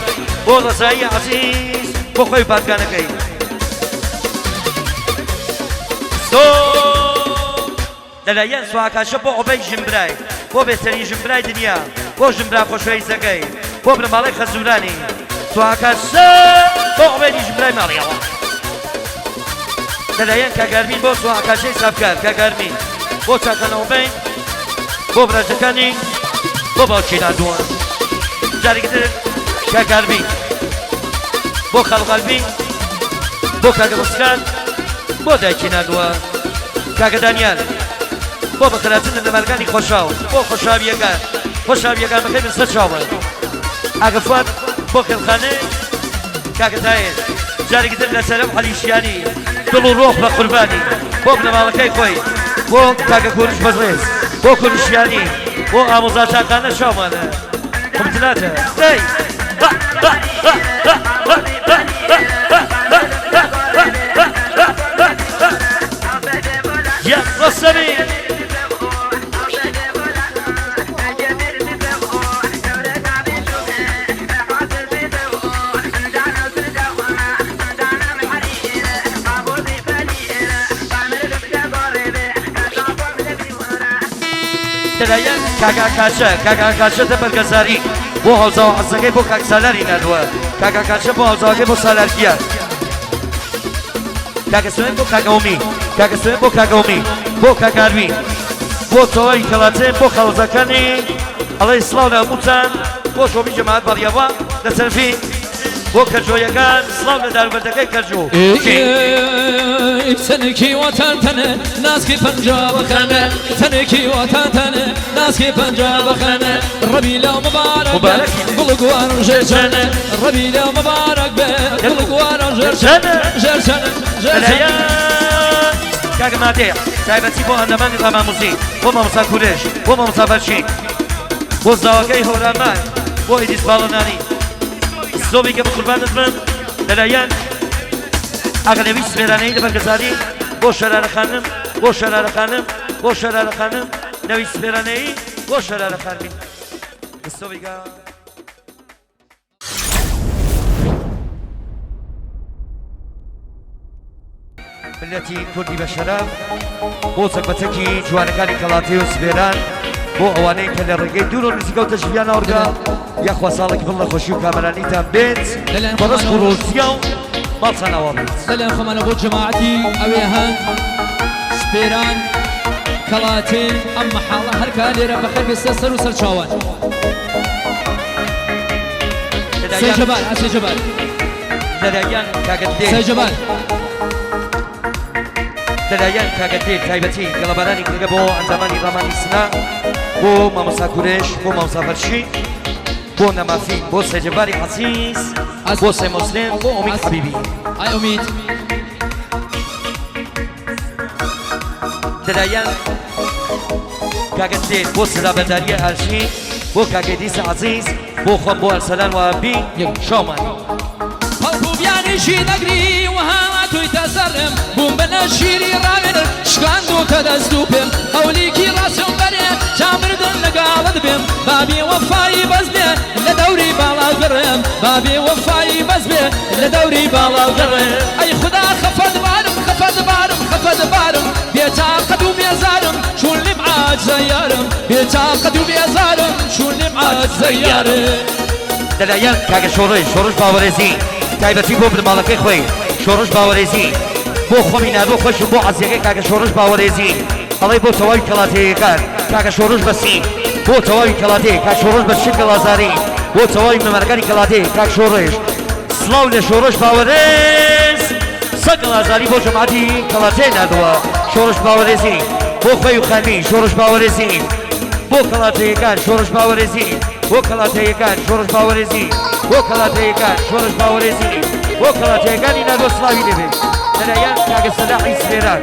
بۆ ڕەزایی عەزیز بۆ خۆی و پادگانەکەی سۆ لەلایەن سواکاشە بۆ عوبەی ژنبرای بۆ بێسەری ژنبرای دنیا بۆ ژنبرا خۆشەویستەکەی بۆ بنەماڵەی خەزورانی سواکاشە بۆ عوبەیدی ژنبرای ماڵیەوە لەلایەن کاک ئەرمین بۆ سواکاشەی سافکار کاک ئەرمین بۆ چاکان عوبەی بۆ براژەکانی بۆ باوکی ناردووە جارێکی تر کاک ئەرمین بۆ خاڵ قەلبی بۆ کاکە ڕزگار بۆ دایکی ناردووە کاکە دانیال بۆ بەخێرهاتن لە بنەمالەکانی خۆشاو بۆ خۆشاویەکان خۆشاویەکان بەخێر بن سەر چاوە ئاگە فواد بۆ خێڵخانێ کاکە تایر جارێکی تر لە سەرم عەلی شیانی دڵ و ڕۆح بە قوربانی بۆ بنەماڵەکەی خۆی بۆ کاکە کورش بەڕێز بۆ کورشیانی بۆ ئامۆزا تاقانە چاومانە قمتلاتە دەی ها ها ها ها ها ها ها ها ها ها ها ها. لەلایەن کاک ئاکاشە، کاک ئاکاشە دە بەرگەزاری بۆ هاوزاوە عەزیزەکەی بۆ کاک سالاری ناردووە. کاک ئاکاشە بۆ هاوزاوەکەی بۆ سالار گیان. کاکە سوێن بۆ کاک ئومی، کاکە سوێن بۆ کاک ئومی، بۆ کاک ئاروین، بۆ تەواوی کەڵاتێ، بۆ خاڵزاکانی ئەڵێ سڵاو لە هەمووتان، بۆ شۆبی جەماعەت بەڕیاوە لە سەرفی، بۆ کەرجۆیەکان سڵاو لە داروبەردەکەی کەرجۆ.
تەنێکی وەتان تەنێ ناسکی پەنجا بخەنە تەنێکی وەتان تەنێ ناسکی پەنجا بخەنە ڕەبی لەو مبارەک
مبارەک.
گوڵ گوارم ژێر چەنە ڕەبی لەو مبارەک بێ گوڵ گوارم ژێر چەنە ژێر چەنە ژێر چەنە.
لەلایەن کاک مادێ تایبەتی بۆ ئەندامانی ڕاماموزی، بۆ مامۆستا کورش، بۆ مامۆستا بەرشین، بۆ زاواکەی هەورامان، بۆ ئیدریس باڵەنانی زۆبی گە بە قوربانت بم. لەلایەن ئاغەنەوی سمێرانەی لە بەرگەزاری بۆ شەرارە خانم، بۆ شەرارە خانم، بۆ شەرارە خانم، نەوی سمێرانەیی بۆ شەرارە خانمی زۆبیگە. ملەتی کوردی بە شەرەف بۆ چەک بە چەکی جوانەکانی کەڵاتی و سبێران، بۆ ئەوانەی کە لە ڕێگەی دوور و نزیکەوە تەشریفیان ئاوردە، یاخوا ساڵێکی پڕ لە خۆشی و کامەرانیتان بێت،
لەلایەن
بە ڕزق و
خۆمانەوە
ڕۆزیە و ماڵتان ئاوا بێت.
لەلایەن خۆمانەوە بۆ جەماعەتی ئەوێ هەن سپێران کەڵاتێ ئەم مەحاڵە هەرکا لێرە بەخێر بێ سەر سەر و سەر چاوان.
لەلایەن
سێ جەبار سێ جەبار
لەلایەن کاکە
سێ
دلێر
جەبار
لەلایەن کاکە دلێر تایبەتی گەڵەبارانی کردگە بۆ ئەندامانی ڕامانی سنە، بۆ مامۆستا کورش، بۆ مامۆستا فەرشی، بۆ نەمافی، بۆ سێجەباری عەزیز، بۆ سێ مۆسلم، بۆ ئومید حەبیبی.
ئای ئومید.
لەلایەن کاکە دلێر بۆ سەدابەرداریە ئارشی، بۆ کاکە ئیدریس عەزیز، بۆ خۆم، بۆ ئەرسەلان و بی شاومان.
پەڵپ و بیانیشی دەگری وەها تویتە سەرم بووم بە نەشیری ڕاوێن شکاندووتە دەست و پێم قەولیکی ڕاستم بەرێ تا مردن لەگەڵت بێم بابی وەفایی بەس بێ لە دەوری باڵاو گەڕێم بابی وەفایی بەس بێ لە دەوری باڵاو گەڕێم ئەی خودا خەفەتبارم خەفەتبارم خەفەتبارم بێتاقەت و بێزارم چون لیم عاجزە یارم بێتاقەت و بێزارم چون لیم عاجزە یارم.
لەلایەن کاکە شۆڕش، شۆڕش باوەرێزی تایبەتی بۆ بنەماڵەکەی خۆی، شۆڕش باوەرێزی بۆ خۆمی ناردووە خۆشم بۆ عەزیەکەی کاکە شۆڕش باوەرێزی ئەڵێ بۆ تەواوی کەڵاتەیەکان کاکە شۆڕش بەسی، بۆ تەواوی کەڵاتێ کاک شۆڕش بە شکڵ ئازاری، بۆ تەواوی مەمەرەکانی کەڵاتێ کاک شۆڕش. سڵاو لە شۆڕش باوەرێز سەگڵ ئازاری بۆ جەماعەتی کەڵاتێ ناردووە. شۆڕش باوەرێزی بۆ خۆی و خانمی شۆڕش باوەرێزی بۆ کەڵاتەیەکان شۆڕش باوەرێزی بۆ کەڵاتەیەکان شۆڕش باوەرێزی بۆ کەڵاتەیەکان شۆڕش باوەرێزی بۆ کەڵاتەیەکانی ناردووە سڵاوی لێبێت. لەلایەن کاکە سەلاحی سپێران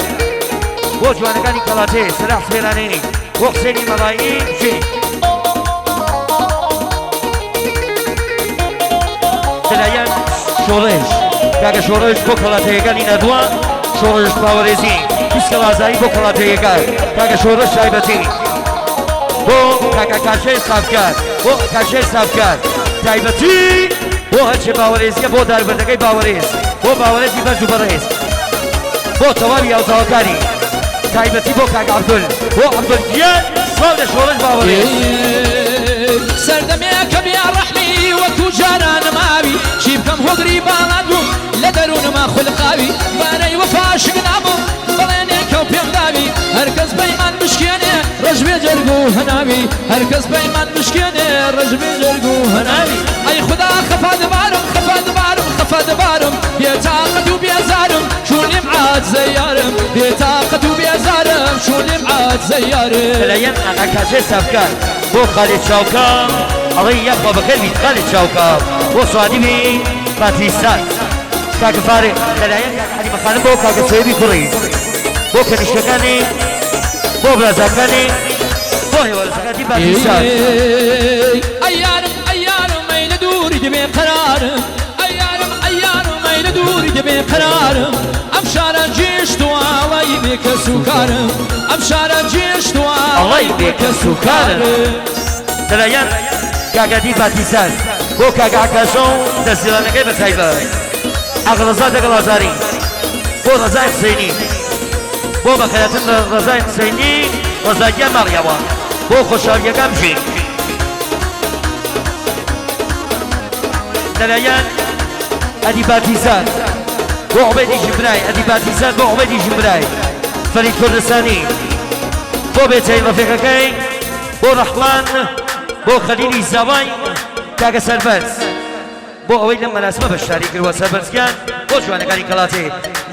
بۆ جوانەکانی کەڵاتێ سەلاح سپێرانەی بۆ حسێنی مەڵایی جێ. لەلایەن شۆڕش کاکە شۆڕش بۆ کەڵاتەیەکانی ناردووە شۆڕش باوەرێزی 20 کەڵازایی بۆ کەڵاتەیەکان کاکە شۆڕش تایبەتی بۆ کاکە کاشێ سافکار، بۆ کاشێ سافکار تایبەتی بۆ هەرچێ باوەرێزیە، بۆ داربەردەکەی باوەرێز، بۆ باوەرێزی بەرز و بەڕێز، بۆ تەواوی یاوزاوەکانی تایبەتی بۆ کاک عەبدول، بۆ عەبدول گیان سڵاو لە شۆڕش باوەرێز.
سەردەمێکە بێ ڕەحمی وەکو جارانم ئاوی چی بکەم هۆگری باڵات بووم لە دەروونما خولقاوی بارەی وەفاشک نابووم بەڵێنێکە و پێم داوی هەرکەس پەیمان بشکێنێ ڕەشبێ جەرگ و هەناوی هەرکەس پەیمان بشکێنێ ڕەشبێ جەرگ و هەناوی ئەی خودا خەفەتبارم خەفەتبارم خەفەتبارم بێتاقەت و بێزارم چون لیم عاجزە یارم بێتاقەت و بێزارم چون لیم عاجزە یارم.
لەلایەن ئاغا کاژێ سافکار بۆ خالید چاوکا ئەڵێ یاخوا بەخێر بیت خالید چاوکا، بۆ سوادیمی پاتریسان کاکە فارغ. لەلایەن کاکە حەلیمە خانم بۆ کاکە سۆیبی کوڕی، بۆ کەنیشکەکانی، بۆ برازاکانی، بۆ هێوەرزەکاتی پاتریسان.
ئەیارم ئەیارم ئەی لە دووری دەبێ قەرارم ئەیارم ئەیارم ئەی لە دووری دەبێ قەرارم ئەم شارە جێشت و ئاڵای بێکەس و کارم ئەم شارە جێشت و ئاڵای بێکەس و کارم.
لەلایەن کاکەدی پاتیسان بۆ کاکە عکاشە و دەستیرانەکەی بە تایبەت ئاغەڕەزا دەگەڵ ئازاری، بۆ ڕەزای حسێنی، بۆ بەخێرهاتن لە ڕەزای حسێنی ڕەزاگیان ماڵیاوە. بۆ خۆشحاڵیەکان بژین. لەلایەن ئەدی باتیزان بۆ عوبەیدی ژنبرای ئەدی باتیزان بۆ عوبەیدی ژنبرای فەرید کوردستانی بۆ بێچەی ڕەفیقەکەی بۆ ڕەحمان بۆ خەلیلی زاوای کاکە سەربەرز بۆ ئەوەی لەم مەراسمە بەشداری کردووە سەربەرز گیان بۆ جوانەکانی کەڵاتێ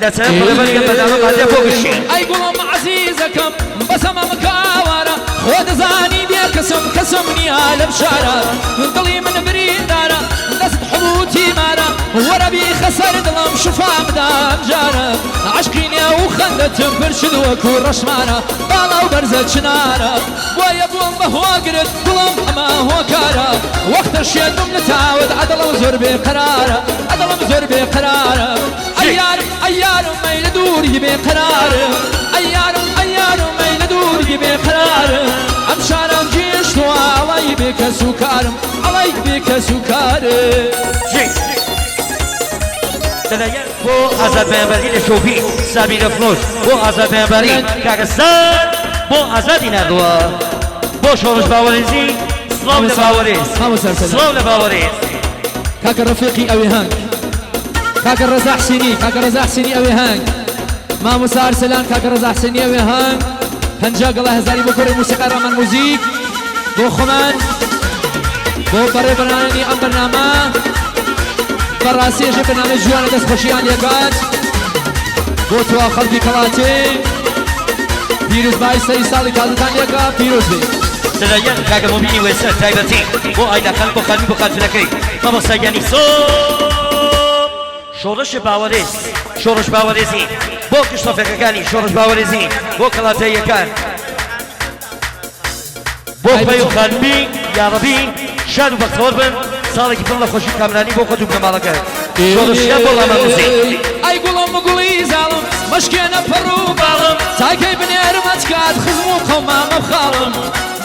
لە چەند بەڕێوەبەری ئەم بەرنامە مادە بۆ گشتی.
ئەی گوڵم عەزیزەکەم بەسەمە مکە ئاوارە خۆ دەزانی بێ کەسم کەسم نییە لەم شارە دڵی من بریندارە دەست حەبوو تیمارە وەرە بیخە سەر دڵم شفا بدە ئەم جارە عەشقی نێو خەندەتم پرچت وەکوو ڕەشمارە باڵا و بەرزە چنارە بۆیە بووم بە هۆگرت گوڵم ئەمە هۆکارە وەختە شێت بووم لە چاوت ئەدڵم زۆر بێ قەرارە ئەدڵم زۆر بێ قەرارە ئەی یارم ئەی یارم مەی لە دووری بێ قەرارم ئەی یارم ئەی یارم مەی لە دووری بێ قەرارم ئەم شارەم گیشتووە ئەڵێی بێ کەس و کارم ئەڵێی بێ کەس و کارم.
جی لەلایەن بۆ ئازاد بەیانبەری لە شۆفی سابیرە فرۆش بۆ ئازاد بەیانبەری کاکە سان بۆ ئازادی ناردووە بۆ شۆڕش باوەرێزی سڵاو لە باوەرێز سڵاو لە باوەرێز.
کاکە ڕەفیقی ئەوێهەنگ کاکە ڕەزا حسینی کاکە ڕەزا حسینی ئەوێهەنگ مامۆستا ئەرسەلان کاکە ڕەزا حسینی ئەوێهەنگ 50 گەڵا هەزاری بۆ کۆڕی موسیقای ڕامان موزیک بۆ خۆمان بۆ بەڕێوەبەرانی ئەم بەرنامە بەڕاستی ئێژێ بەرنامەی جوانە دەست خۆشیان لێکات بۆ توا خەڵکی کەڵاتێ پیرۆزبایی سەری ساڵی تازەتان لێکا پیرۆز بێ.
لەلایەن کاکە مۆبینی وێسە تایبەتی بۆ ئایدا خان بۆ خانمی بۆ خاتونەکەی مامۆستا گیانی سۆم شۆڕش باوەرێز شۆڕش باوەرێزی بۆ گشت ڕەفیقەکانی شۆڕش باوەرێزی بۆ کەڵاتەییەکان بۆ خۆی و خانمی یاڕەبی شاد و بەختەوەر بن ساڵێکی پڕ لە خۆشی و کامرانی بۆ خۆت و بنەماڵەکەت شۆڕشیان بۆ ڕامان نووسی.
ئەی گوڵم گوڵی زاڵم مەشکێنە پەڕ و باڵم تاکەی بنێرم ئەتکات خزم و قەومامە خاڵم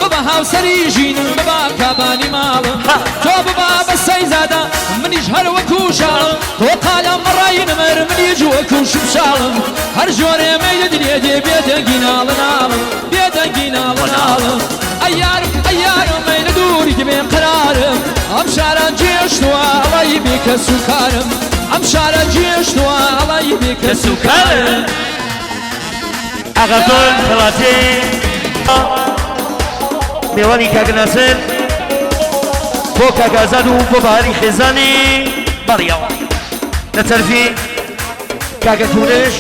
ببە هاوسەری ژینم ببە کابانی ماڵم تۆ ببە بە سەیزادە منیش هەر وەکوو شاڵم تۆ قالە مەڕای نمر منیش وەکوو شمشاڵم هەر جۆرێ مەیلت لێ دێ بێدەنگی ناڵە ناڵم بێدەنگی ناڵە ناڵم ئەی یارم ئەی یارم ئەی لە دووریت بێ قەرارم ئەم شارە جێشتووە ئەڵێی بێ کەس و کارم ئەم شارە جێشتووە ئەڵێی بێ کەس و کارم.
ئاغا گوڵ خەڵاتی مێوانی کاک ناسر بۆ کاک ئازاد و بۆ بەهاری خێزانی بەڕیەوە لە تەرفی کاکە کورش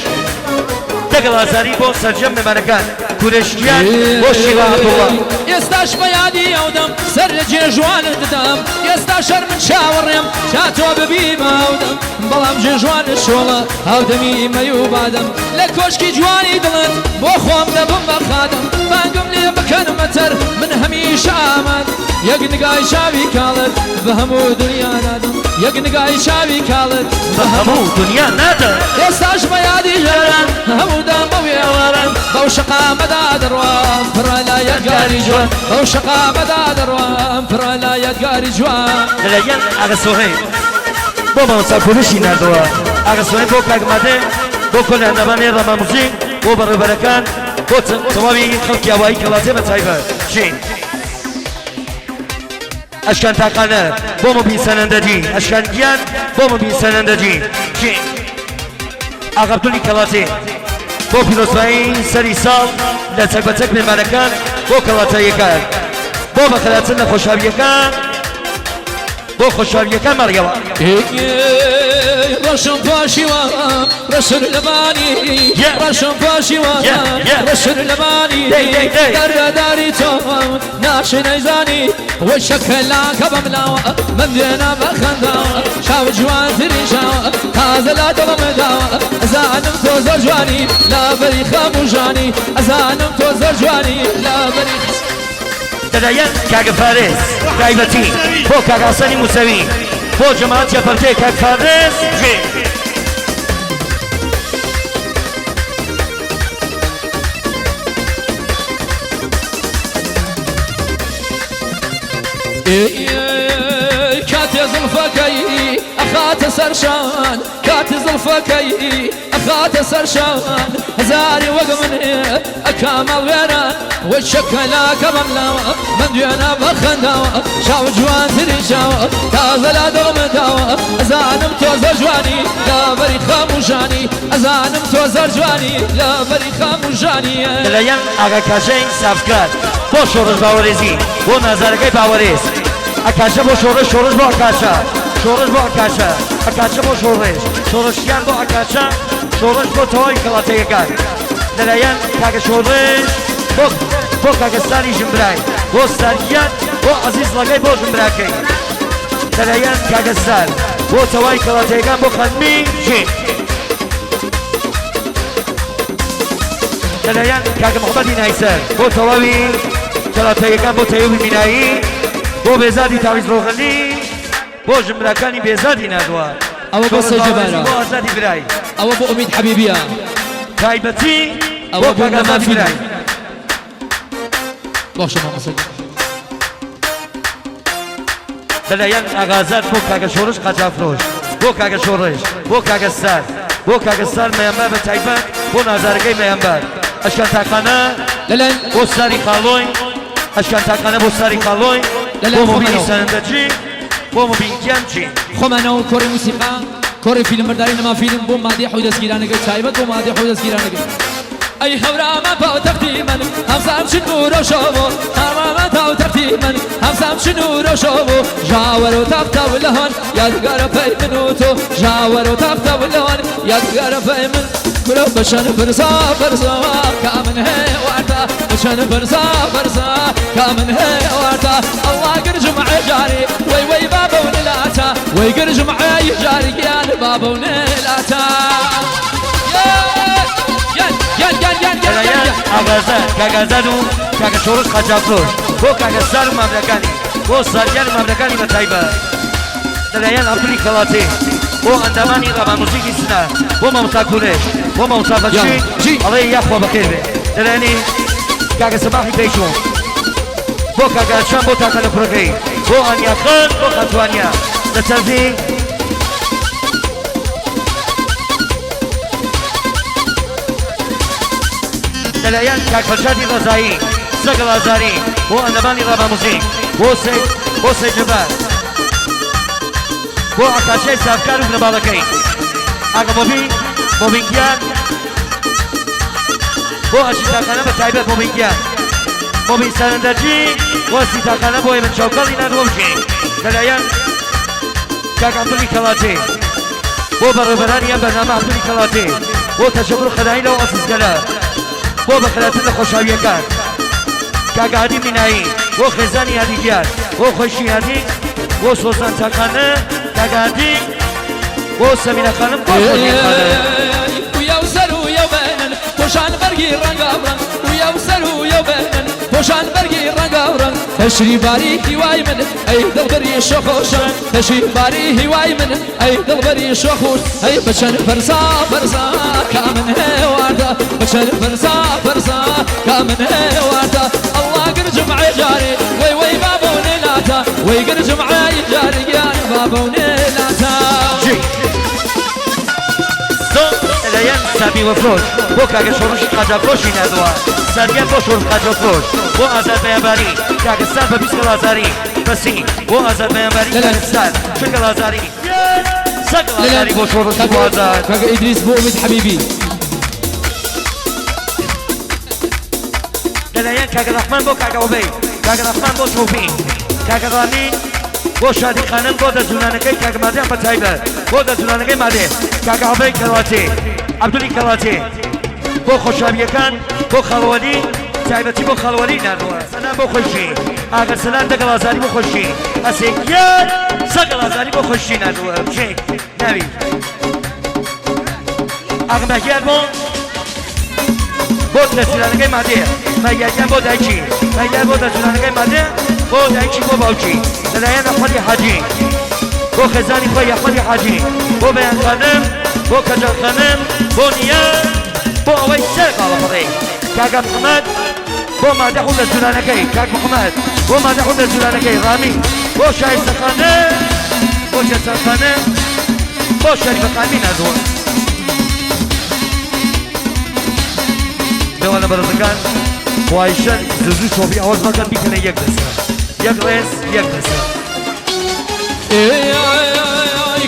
دەگەڵ ئازاری بۆ سەرجەم مێمانەکان کورش گیان بۆ شیوا عەبدوڵڵا.
ئێستاش بە یادی ئەو دەم سەر لە جێژوانت دەدەم ئێستا شەر من چاوەڕێم تا تۆ ببی بە هاودەم بەڵام جێژوانت شۆڵە هاودەمی مەی و بادەم لە کۆشکی جوانی دڵت بۆ خۆم دەبم بە خادەم بانگم لێ بکەن مەتەر من هەمیشە ئامادەم یەک نگای چاوی کاڵت بە هەموو دنیا نادەم یەک نگای چاوی کاڵت
بە هەموو دنیا نادەم.
ئێستاش بە یادی جاران هەموو دەم بەو ئێواران بەو شەقامەدا دەڕوام پڕە لە یادگاری جوان بەو شەقامەدا دەڕوام پڕە لە یادگاری جوان.
لەلایەن ئاغا سۆهەیل بۆ مامۆستا کورشی ناردووە ئاغا سۆهەیل بۆ کاک مادێ بۆ کۆل ئەندامانی ڕامان موزیک بۆ بەڕێوبەرەکان بۆ تەواوی خەڵکی ئاوایی کەڵاتێ بە تایبەت ژین. ئەشکان تاقانە بۆ مبین سەنەندەجی ئەشکان گیان بۆ مبین سەنەندەجی ژین. ئاغا عەبدولی کەڵاتێ بۆ پیرۆزبایی سەری ساڵ لە چەک بە چەک مێمانەکان بۆ کەڵاتەیەکان بۆ بەخەراتن لە خۆشحالیەکان بۆ خۆشحالیەکان مەڕیەوە.
ڕەشم پاشیوە ڕەشر لەبانی ڕەشم پاشیوە ڕەشر لەبانی دەردەداری تۆم ناشی نەیزانی وەی شەکەلاکە بەملاوە من دێنە بەخەنداوە چاو جوانترین چاوە تازە لە دڵم داوە ئەزانم تۆ زۆر جوانی لابەری خەم و ژانی ئەزانم تۆ زۆر جوانی لابەری
لەلایەن کاکە فارس تایبەتی بۆ کاک حەسەنی موسەوی بۆ جەماعەت چەپەرتێ کاک فارس جێ.
کاتێ زڵفەکەی ئەخا ئەخاتە سەر شان کاتی زڵفەکەی ئەخاتە سەر شان هەزاری وەک من ئەکا ماڵ وێران وەی شەکەلاکە بەم لاوە من دوێنە بە خەنداوە چاو جوانترین چاوە تازە لە دڵم داوە ئەزانم تۆ زۆر جوانی لەبەری خەموژانی ئەزانم تۆ زۆر جوانی لەبەری خەموژانی.
لەلایەن ئاغا کاژەی سافکار بۆ شۆڕش باوەرێزی بۆ نازارەکەی باوەرێز ئەکاشە بۆ شۆڕش شۆڕش بۆ ئەکاشە شۆڕش بۆ ئەکاشە ئەکاشە بۆ شۆڕش شۆڕشیان بۆ ئەکاشە شۆڕش بۆ تەواوی کەڵاتەیەکان لەلایەن کاکە شۆڕش بۆ بۆ کاکە ستاری ژنبرای بۆ ستارگیان بۆ عەزیز ڵەگەی بۆ ژنبراکەی لەلایەن کاکە ستار بۆ تەواوی کەڵاتەیەکان بۆ خانمی ژین لەلایەن کاکە محمدی نایسەر بۆ تەواوی کەڵاتەیەکان بۆ تەیوبی مینایی بۆ بێزادی تاویز ڕۆغەنی بۆ ژنبراکانی بێزادی نادوە
ئەوە بۆ
شۆڕش
سەی
باوەرێزی
جەبارە
بۆ ئازادی برای
ئەوە بۆ ئومید حەبیبیە
تایبەتی بۆ
ئەوە بۆ
کاک
نەما
ئازادی
فیلم
برای.
باشە مامۆستا گیان.
لەلایەن ئاغازاد بۆ کاکە شۆڕش قاچافرۆش بۆ کاکە شۆڕش بۆ کاکە ستار بۆ کاکە ستار مەیانبار بە تایبەت بۆ نازارەکەی مەیانبار ئەشکان تاقانە
لەلایەن
بۆ ستاری خاڵۆی ئەشکان تاقانە بۆ ستاری خاڵۆی بۆ
لەلایەن
مۆبینی
خۆمانەوە
سەنەندەجی بۆ مۆبین گیان چی
خۆمانەوە کۆڕی موسیقا کۆڕی فیلمبەرداری نەما فیلم بۆ مادیح و دەستگیرانەکەی تایبەت بۆ مادیح و دەستگیرانەکەی ئەی هەورامان پاوتەختی من هەمسام چ نورە شەوۆ هەورامان پاوتەختی من هەمسام چ نورە شەوۆ ژاوەر و تەختە و لەهۆن یادگارە پەی من و تۆ ژاوەر و تەختە و لەهۆن یادگارە پەی من کورە بەچەند پرسا پرسا کە من هێوارتە بەچەند پرسا پرسا کە من هێوارتە ئەڵڵا گرژم عێجاری وەی وەی بابە و نلاتا وەی گرژم عێجاری گیان بابە و نلاتا گیان گیان گیان گیان گیان
لەلایەن
گیان
ئاغازاد کاک ئازاد و کاکە شۆڕش قاچافرۆش بۆ کاکە ستار و مامرەکانی بۆ ستاریان و مامرەکانی بە تایبەت لەلایەن عەبدولی کەڵاتی بۆ ئەندامانی ڕامان موزیکی سنە بۆ مامۆستا کورش بۆ مامۆستا بەخشی
جی.
ئەڵێ یاخوا بەخێر بێ لەلایەنی کاکە سەباحی پەیچوون بۆ کاکە ئەرشان بۆ تاقە لە کوڕەکەی بۆ ئانیا خان بۆ خاتوانیا لە چەندی لەلایەن کاک فەرشادی ڕەزایی سەگەڵ ئازاری بۆ ئەندامانی ڕاما موزیک بۆ سەی بۆ سەی جەبار بۆ ئاکاشای سافکار و بنەماڵەکەی ئاگە مۆبی مۆبین گیان بۆ ئەشی تاقانە بە تایبەت مۆبین گیان مۆبین سەرەندەجی بۆ سی تاقانە بۆ ئێمە چاوکەڵی نادوە بژین لەلایەن کاک عەبدولی کەڵاتی بۆ بەڕێوەبەرانی ئەم بەرنامە عەبدولی کەڵاتی بۆ تەشەکر و خەدایی لەو ئەزیزگەلە بۆ بەخێرهاتن لە خۆشحاوییەکان کاک هادی مینایی بۆ خێزانی هادی گیان بۆ خۆشی هادی بۆ سۆزان تاقانە کاک هادی بۆ سەمینە خانم بۆ خۆشی خانم.
ويا وسر ويا بينن پۆشان بەرگی ڕەنگاوڕەنگ ويا وسەر ويا بينن پۆشان بەرگی ڕەنگاوڕەنگ تەشریباری هیوای من ئەی دڵبەری شەخۆشان تەشریباری هیوای من ئەی دڵبەری شەخۆش ئەی بەچەند پرسا پرسا کە من هێواردا بەچەند پرسا پرسا کە من هێواردا ئەڵڵا گرجم عێجارێ وەی وەی بابە و نێلاتا وەی گرجم عێجارێ گیان بابە و نێلاتا
جی زۆر لەلایەن سامی وەفرۆش بۆ کاکە شۆڕشی قاچاخفرۆشی ناردووە ساریان بۆ شۆڕش قاچاخفرۆش بۆ ئازاد بەیانباری کاکە ستار بە 20 گەڵازاری بەسی بۆ ئازاد بەیانباری کاکە ستار چ گەڵازاری سە گەڵازاری بۆ شۆڕش بۆ ئازاد
کاکە ئیدریس بۆ ئومید حەبیبی
لەلایەن کاکە ڕەحمان بۆ کاکە عوبەی کاکە ڕەحمان بۆ تۆفی کاکە ڕامی بۆ شادی خانم بۆ دەزوونانەکەی کاکە مادیان بە تایبەت بۆ دەزوونانەکەی مادێ کاکە عوبەی کەڵاتی عەبدولی کەڵاتی بۆ خۆشحالییەکان بۆ خاڵوەلی تایبەتی بۆ خاڵوەلی ناردووە سەلام بۆ خۆشی ئاگەر سەلام دەگەڵ ئازاری بۆ خۆشی ئەسێکیان سەگەڵ ئازاری بۆ خۆشی ناردووە بچێ ناوی ئاغمەگیان بۆ بۆ دەستورانەکەی مادەیە مەیاگیان بۆ دایکی مەیان بۆ دەستورانەکەی مادە بۆ دایکی بۆ باوکی لەلایەن ئەحمەدی حاجی بۆ خێزانی خۆی ئەحمەدی حاجی بۆ بەیان خانم بۆ کەجان خانم بۆ نیە بۆ ئەوەی سەر باڵەپەڕێ کاکە محەمەد بۆ مادەح و دەستورانەکەی کاک محەمەد بۆ مادەح و دەستورانەکەی ڕامی بۆ شایستە خانم بۆ کەسان خانم. بۆ شەریفە خانمی ناردووە. مێوانە بەڕێزەکان خوایشەن زوو زوو چۆپی ئەوەز مەکەن بیکەنە یەک دەستە یەک ڕێز یەک دەستە.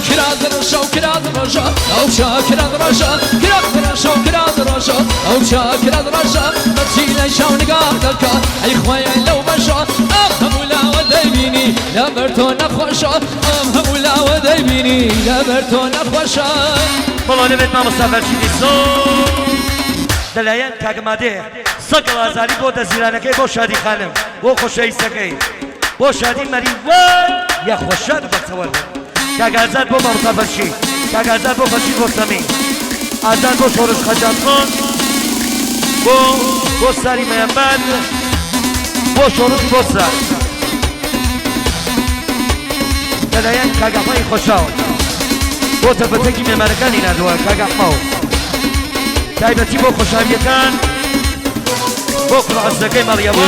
کراد ڕەشە و کراد ڕەشە ئەو چاکراد ڕەشە کراد ڕەشە و کراد ڕەشە ئەو چاکراد ڕەشە بەچی لە شاو نگاه دەکا ئەی خۆیان لەو بەشە ئەم هەموو لاوە دەیبینی لەبەر تۆ نەخۆشە ئەم هەموو لاوە دەیبینی لەبەر تۆ نەخۆشە.
بەڵێ دەبێت مامۆستا فەرشیدی زۆر لەلایەن کاک مادێ سەگەڵ ئازاری بۆ دەزیرانەکەی بۆ شادی خانم بۆ خۆشەویستەکەی بۆ شادی مەریوان یاخوا شاد و بەختەوەر بن کاک ئازاد بۆ مامۆستا فەرشید کاک ئازاد بۆ فەرشید ڕۆستەمی ئازاد بۆ شۆڕش خەجاتخان بۆ بۆ ساری مەیەمبەر بۆ شۆڕش بۆ سار لەلایەن کاک ئەحمەدی خۆشاو بۆ تەپەتەکی مێمانەکانی ناردووە کاک ئەحمەو تایبەتی بۆ خۆشاویەکان بۆ کوڕە عەزیزەکەی مەڕیەوە.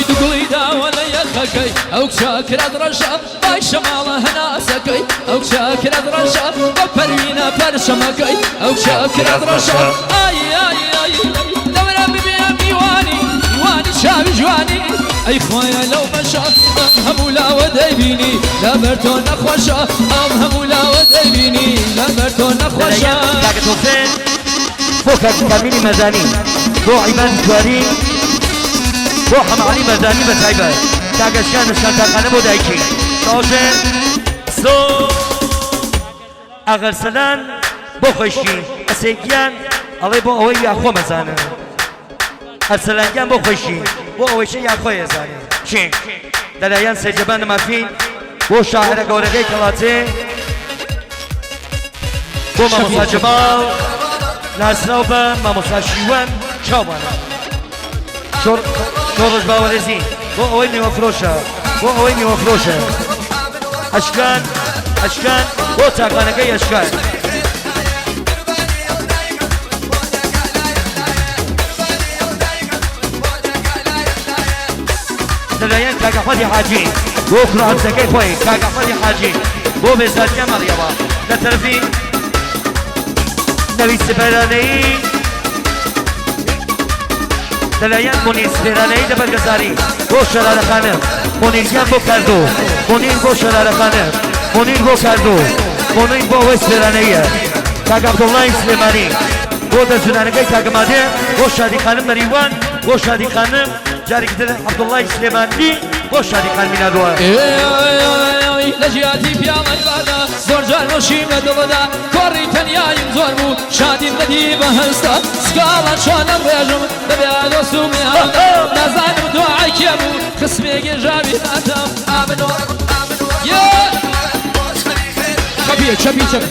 دوگڵی داوە لە یەخەکەی ئەو کچە کرات ڕەشە بای شەماڵە هەناسەکەی ئەو کچە کرات ڕەشە بە پەروینە پەرچەمەکەی ئەو کچە کرات ڕەشە ئای ئای ئای دەورە ببێ میوانی میوانی چاوی جوانی ئەی خوایە لەو بەشە ئەم هەموو لاوە دەیبینی لەبەر تۆ نەخۆشە ئەم هەموو لاوە دەیبینی لەبەر تۆ نەخۆشە.
لەلایەن کاکە تۆفێن بۆ کاک کامیلی مەردانی بۆ عیماد جواری بۆ حەمەعەلی مەردانی بە تایبەت کاک ئەشکان ئەشکان تاقانە بۆ دایکی تۆفێن سۆ ئاغەرسەلان بۆ خۆیشی ئەسێ گیان ئەڵێ بۆ ئەوەی یاخۆ مەزانە ئەرسەلان گیان بۆ خۆیشی بۆ ئەوەیشە یاخۆی ئەزانێ چی لەلایەن سەیجەبان مافین بۆ شاعرە گەورەکەی کەڵاتێ بۆ مامۆستا جەماڵ ناسراو بە مامۆستا شیوەن چاومانە شۆڕش باوەرێزی بۆ ئەوەی میوە فرۆشە بۆ ئەوەی میوە فرۆشە ئەشکان ئەشکان بۆ چاکانەکەی ئەشکان. لەلایەن کاک ئەحمەدی حاجی بۆ کوڕە هەرزەکەی خۆی کاک ئەحمەدی حاجی بۆ بێزارگە ماڵیەوە لە تەرەفی نەوی سپێرانەیی لەلایەن مونیر سپێرانەیی لە بەرگەزاری بۆ شەرارەخانە مونیرگیان بۆ کاردۆ مونیر بۆ شەرارەخانە مونیر بۆ کاردۆ مونیر بۆ ئەوەی سپێرانەیە کاک عەبدوڵڵای سلێمانی بۆ دەزوونانەکەی کاک مادێ بۆ شادی خانم مەریوان بۆ شادی خانم جارێکی تر عەبدوڵڵای سلێمانی بۆ شادی خانمی ناردووە.
لە جیاتی پیاڵەی بادە زۆر جار نۆشیم لە دڵدا کۆڕی تەنیاییم زۆر بوو شادیم دەدی بە هەستە سکاڵا چۆنم ڕێژم بەبێ دۆست و میانە نازانم دوعای کێ بوو خسمێکی ژاوی هاتم چەپیە چەپی چەپی.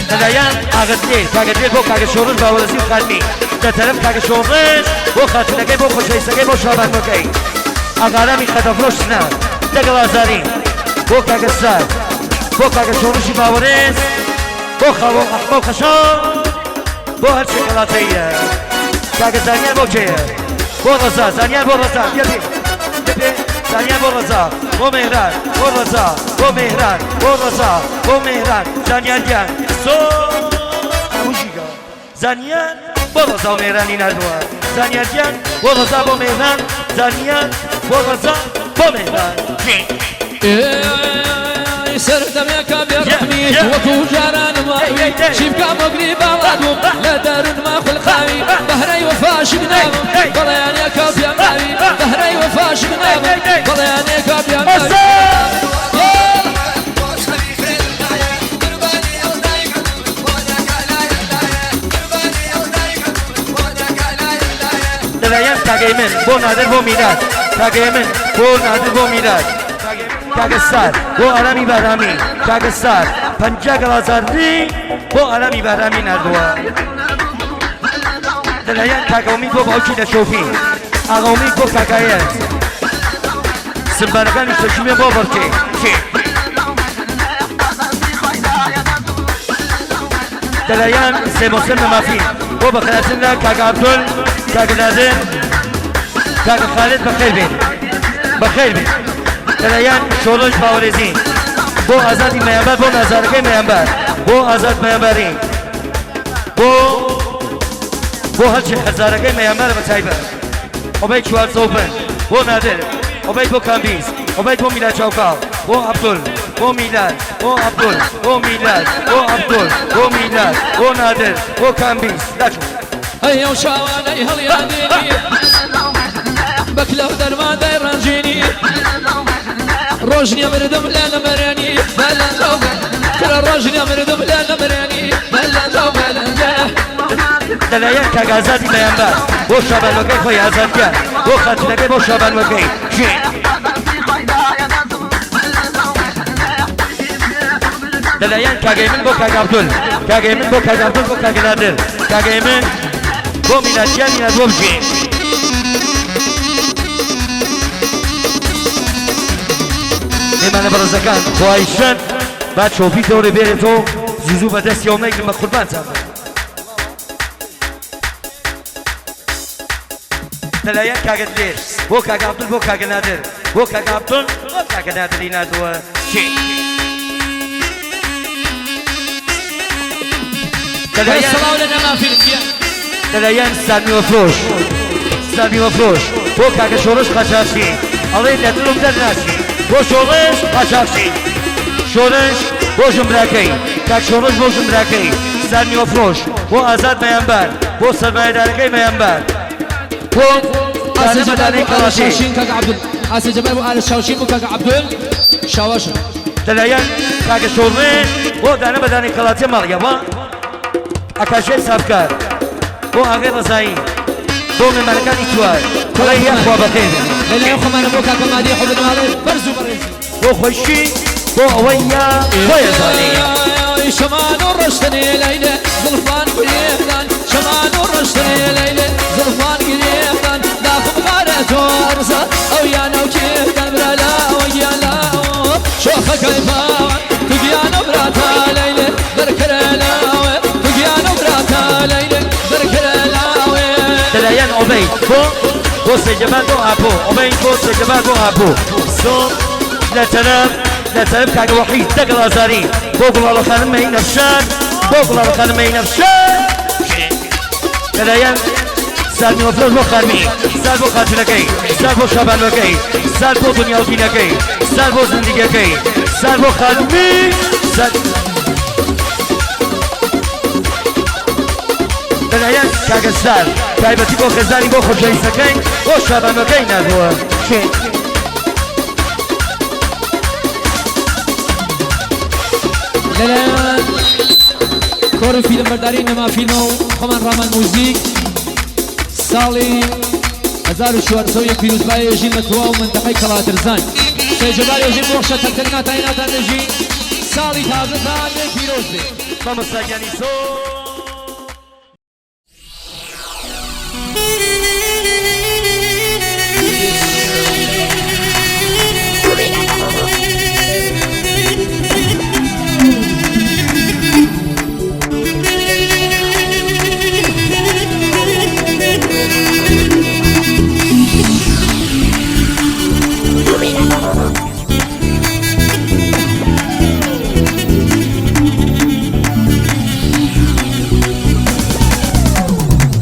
لەلایەن ئاغەدلێ کاکە دلێر بۆ کاکە شۆڕش باوەرزی و خانمی لە تەرەف کاکە شۆڕش بۆ خاتونەکەی بۆ خۆشەویستەکەی بۆ شابانۆکەی ئاغارامی خەتەفرۆش سنە لەگەڵ ئازاری بۆ کاکە سار بۆ کاکە شۆڕشی باوەرێز بۆ خاڵۆ ئەحمە و خەشاو بۆ هەرچێ کەڵاتەیە کاکە زانیار بۆ کێیە بۆ ڕەزا زانیار بۆ ڕەزا بیا پێ بیا پێ زانیار بۆ ڕەزا بۆ مێهران بۆ ڕەزا بۆ مێهران بۆ ڕەزا بۆ مێهران زانیار گیان زۆر هەمووشیگە زانیار بۆ ڕەزا و مێهرانی ناردووە زانیار گیان بۆ ڕەزا بۆ مێهران زانیار بۆ ڕەزا بۆ مێهران.
سەردەمێکە بێڕەحمی وەکو جارانم واوی چی بکەم وەگری باڵات بووم لە دەروونما خولقاوی بەهرەی وەفاشک نابم بەڵێنێکە پێم ناوی بەهرەی وەفاشک نابم بەڵێنێکە پێم ناوی.
لەلایەن کاک ئەیمن بۆ نادر بۆ میلاد کاک ئەیمن بۆ نادر بۆ میلاد کاکە ستار بۆ ئارامی بەهرامی کاکە ستار 50 گەڵازاری بۆ ئارامی بەهرامی ناردووە لەلایەن کاکە ئومید بۆ باوکی لە شۆفی ئاغا ئومید بۆ کاکایەت سمبارەکانی شەشوێ بۆ بەڕکێ لەلایەن سێمۆسن لە مافی بۆ بەخێرهاتن لە کاکە عەبدول کاکە نادر. کاکە خالد بەخێر بێن بەخێر بێن لەلایەن شۆڕش باوەرێزی بۆ ئازادی مەیانبار بۆ نازارەکەی مەیانبار بۆ ئازاد مەیانباری بۆ بۆ هەرچی خەزارەکەی مەیانبارە بە تایبەت عوبەید 405 بۆ نادر عوبەید بۆ کامبیز عوبەید بۆ میلاد چاوکاڵ بۆ عەبدول بۆ میلاد بۆ عەبدول بۆ میلاد بۆ عەبدول بۆ میلاد بۆ نادر بۆ کامبیز لاچوو.
ئەی ئەو شاوانەی هەڵیاندێنی بە کلەو دەرمان دەیڕەنجینی ڕۆژ نییە مردم لە نەمرێنی بەلەنجە و کورە ڕۆژ نییە مردم لە نەمرێنی بەلەنجە و بەلەنجە.
لەلایەن کاک ئازادی بەیانبار بۆ شابانوەکەی خۆی ئازاد گیان بۆ خاتونەکەی بۆ شابانوەکەی ژین. لەلایەن کاک ئەیمن بۆ کاک عەبدول کاک ئەیمن بۆ کاک عەبدول بۆ کاک نادر کاک ئەیمن بۆ میلاد گیان میلاد بۆ بژین. مێمانە بەڕێزەکان خواهیشەن با چۆپی دەورێ بێرێتەوە زوو زوو بەدەستیەوە نەیگرم بە قوربانتان بم. لەلایەن کاکە دلێر بۆ کاکە عەبدول بۆ کاکە نادر بۆ کاکە عەبدول بۆ کاکە نادری ناردووە چی؟ لەلایەن
سڵاو لە نەما فیلم گیان.
لەلایەن سامیوە فرۆش سامیوە فرۆش بۆ کاکە شۆڕش قاچاخچی ئەڵێ لە دڵم دەرناچی بۆ شۆڕش قاچاخچی شۆرش بۆ ژنبراکەی کاک شۆڕش بۆ ژنبراکەی سامیوە فرۆش بۆ ئازاد مەیانبار بۆ سەرمایەدارەکەی مەیانبار بۆ
ئاسێ
دانە
جەبار
بەدانەی
بۆ ئالە
کەڵاتی
شاوشین کاک عەبدول ئاسێ جەبار بۆ ئالە شاوشین بۆ کاک عەبدول شاواشن.
لەلایەن کاکە شۆڕش بۆ دانە بەدانەی کەڵاتی ماڵیەوە ئەکاشێ سابکار بۆ ئاغای ڕەزایی بۆ مێمانەکانی چوار ئەڵێ یاخوا بەخێر بێن.
لەلایەن خۆمانە بۆ کاکە مادی حوبنماڵێ بەرز و بەڕێزی.
بۆ خۆشی بۆ ئەوەی یا خۆی ئەزانێ.
شەمان و ڕەشتنێ لەیلێ زڵفان گرێدان شەمان و ڕەشتنێ لەیلێ زڵفان گرێدان داخم غارە تۆ ئەرزە ئەو یانە و کێدان برا لاوە گیان لاوە شۆخەکەی پاوان تو گیانە براتا لەیلێ بەرکرە لاوێ تو گیانە براتا لەیلێ بەرکرە لاوێ.
لەلایەن عوبەید بۆ بۆ سێجەبار بۆ ئاپۆ عوبەید بۆ سێجەبار بۆ ئاپۆ سۆ لە تەرەف لە تەرەف کاکە وەحید دەگەڵ ئازاری بۆ گوڵاڵە خانم مەی نەفشان بۆ گوڵاڵە خانم مەی نەفشان لەلایەن سالمی وەفرۆش بۆ خانمی سال بۆ خاتونەکەی سال بۆ شابانوەکەی سال بۆ دنیا و دینەکەی سال بۆ زندگیەکەی سال بۆ خانمی سال لەلایەن کاکە سال تایبەتی بۆ خێزانی بۆ خۆشەویستەکەی بۆ شابانوەکەی ناردووە شێ.
لەلایەن کۆڕی فیلمبەرداری نەما فیلمە و خۆمان ڕامان موزیک ساڵی 1401 پیرۆزبایی ژین بە تەواو منتەقەی کەڵاترزان سێجەبار ژین بۆ خشە تەک تەک ناتانی ناتان دەژین ساڵی تازەتان لێ پیرۆز بێ.
مامۆستا گیانی زۆر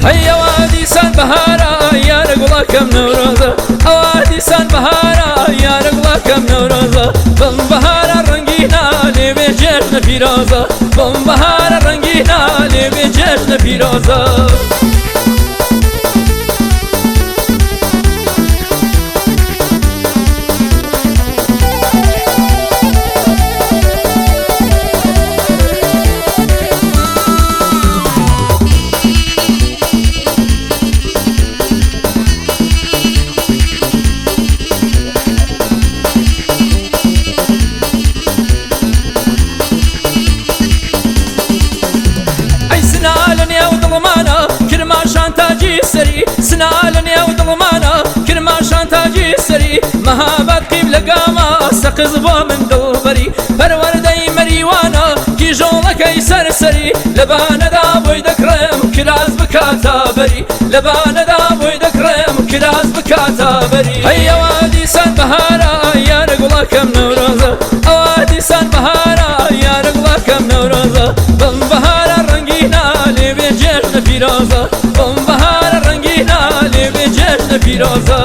هەی ئەوە دیسان بەهارە یارە گوڵەکەم نەورۆزە ئەوە دیسان بەهارە یارە گوڵەکەم نەورۆزە بەم بەهارە ڕەنگینە لێوێ جێژنە پیرۆزە بەم بەهارە ڕەنگینە لێوێ جێژنە پیرۆزە. ئەی سنا لە نێو دڵمانە کرماشان تاجی سەری سنا لە نێو دڵمانە کرماشان تاجی سەری مەهاباد قیبلە گامە سەقز بۆ من دڵبەری پەروەردەی مەریوانە کیژۆڵەکەی سەرسەری لەبانەدا بۆی دەکڕێم کراس بکاتە بەری لەبانەدا بۆی دەکڕێم کراس بکاتە تا بەری. هەی ئەوە دیسان بەهارە یارە گوڵەکەم نەورۆزە، ئەوە دیسان بەهارە یارە گوڵەکەم نەورۆزە. بەم بەهارە ڕەنگینە لێ بێ جێژنە پیرۆزە، بەم بەهارە ڕەنگینە لێ بێ جێژنە پیرۆزە.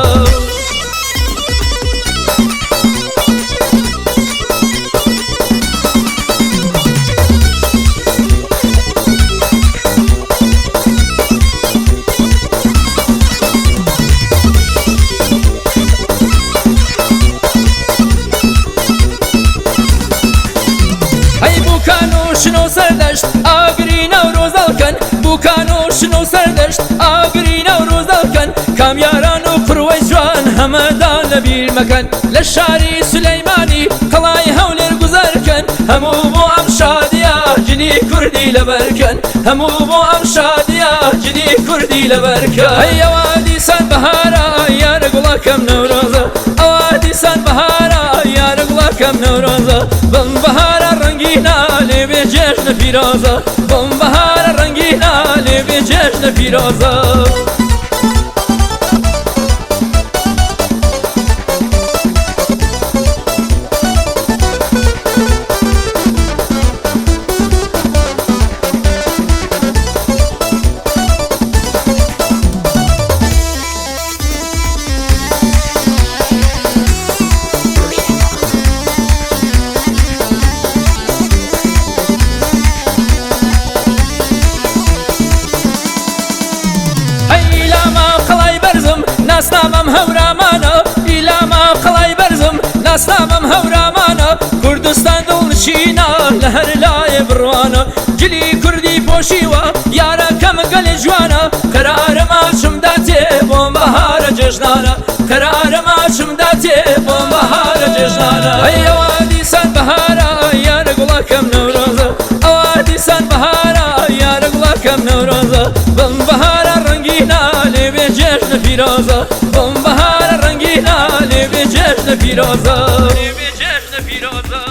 هەی بووکان و شنۆ سەردەشت ئاگری نەورۆز هەڵکەن، بووکان و شنۆ سەردەشت ئاگری نەورۆز هەڵکەن. کامیاران و قوروەی جوان هەمەدان لەبیر مەکەن، لە شاری سولەیمانی قەڵای هەولێر گوزەرکەن. هەموو بۆ ئەم شادیە جلی کوردی لەبەرکەن، هەموو بۆ ئەم شادیە جلی کوردی لەبەرکەن. هەی ئەوە دیسان بەهارە یارە گوڵەکەم نەورۆزە، ئەوە دیسان بەهارە یارە گوڵەکەم نەورۆزە. بەم بەهارە ڕەنگینە لێ بێ جێژنە پیرۆزە، بەم بەهارە ڕەنگینە لێ بێ جێژنە پیرۆزە. هەی ئیلاما قەڵای بەرزم ناسنامەم هەورامانە، ئیلاما قەڵای بەرزم ناسنامەم هەورامانە. کوردستان دڵنشینە لە هەر لایێ بڕوانە، جلی کوردی پۆشیوە یارەکەم گەلێ جوانە. قەرارە ماچم داتێ بۆم بەهارە جێژنانە، قەرارە ماچم داتێ بۆم بەهارە جێژنانە. هەی ئەوە دیسان بەهارە یارە گوڵەکەم نەورۆزە، ئەوە دیسان بەهارە یارە گوڵەکەم نەورۆزە. بەم بەهارە ڕەنگینە لێ بێ جێژنە پیرۆزە، بەم بەهارە ڕەنگینە لێ بێ جێژنە پیرۆزە، لێ بێ جێژنە پیرۆزە.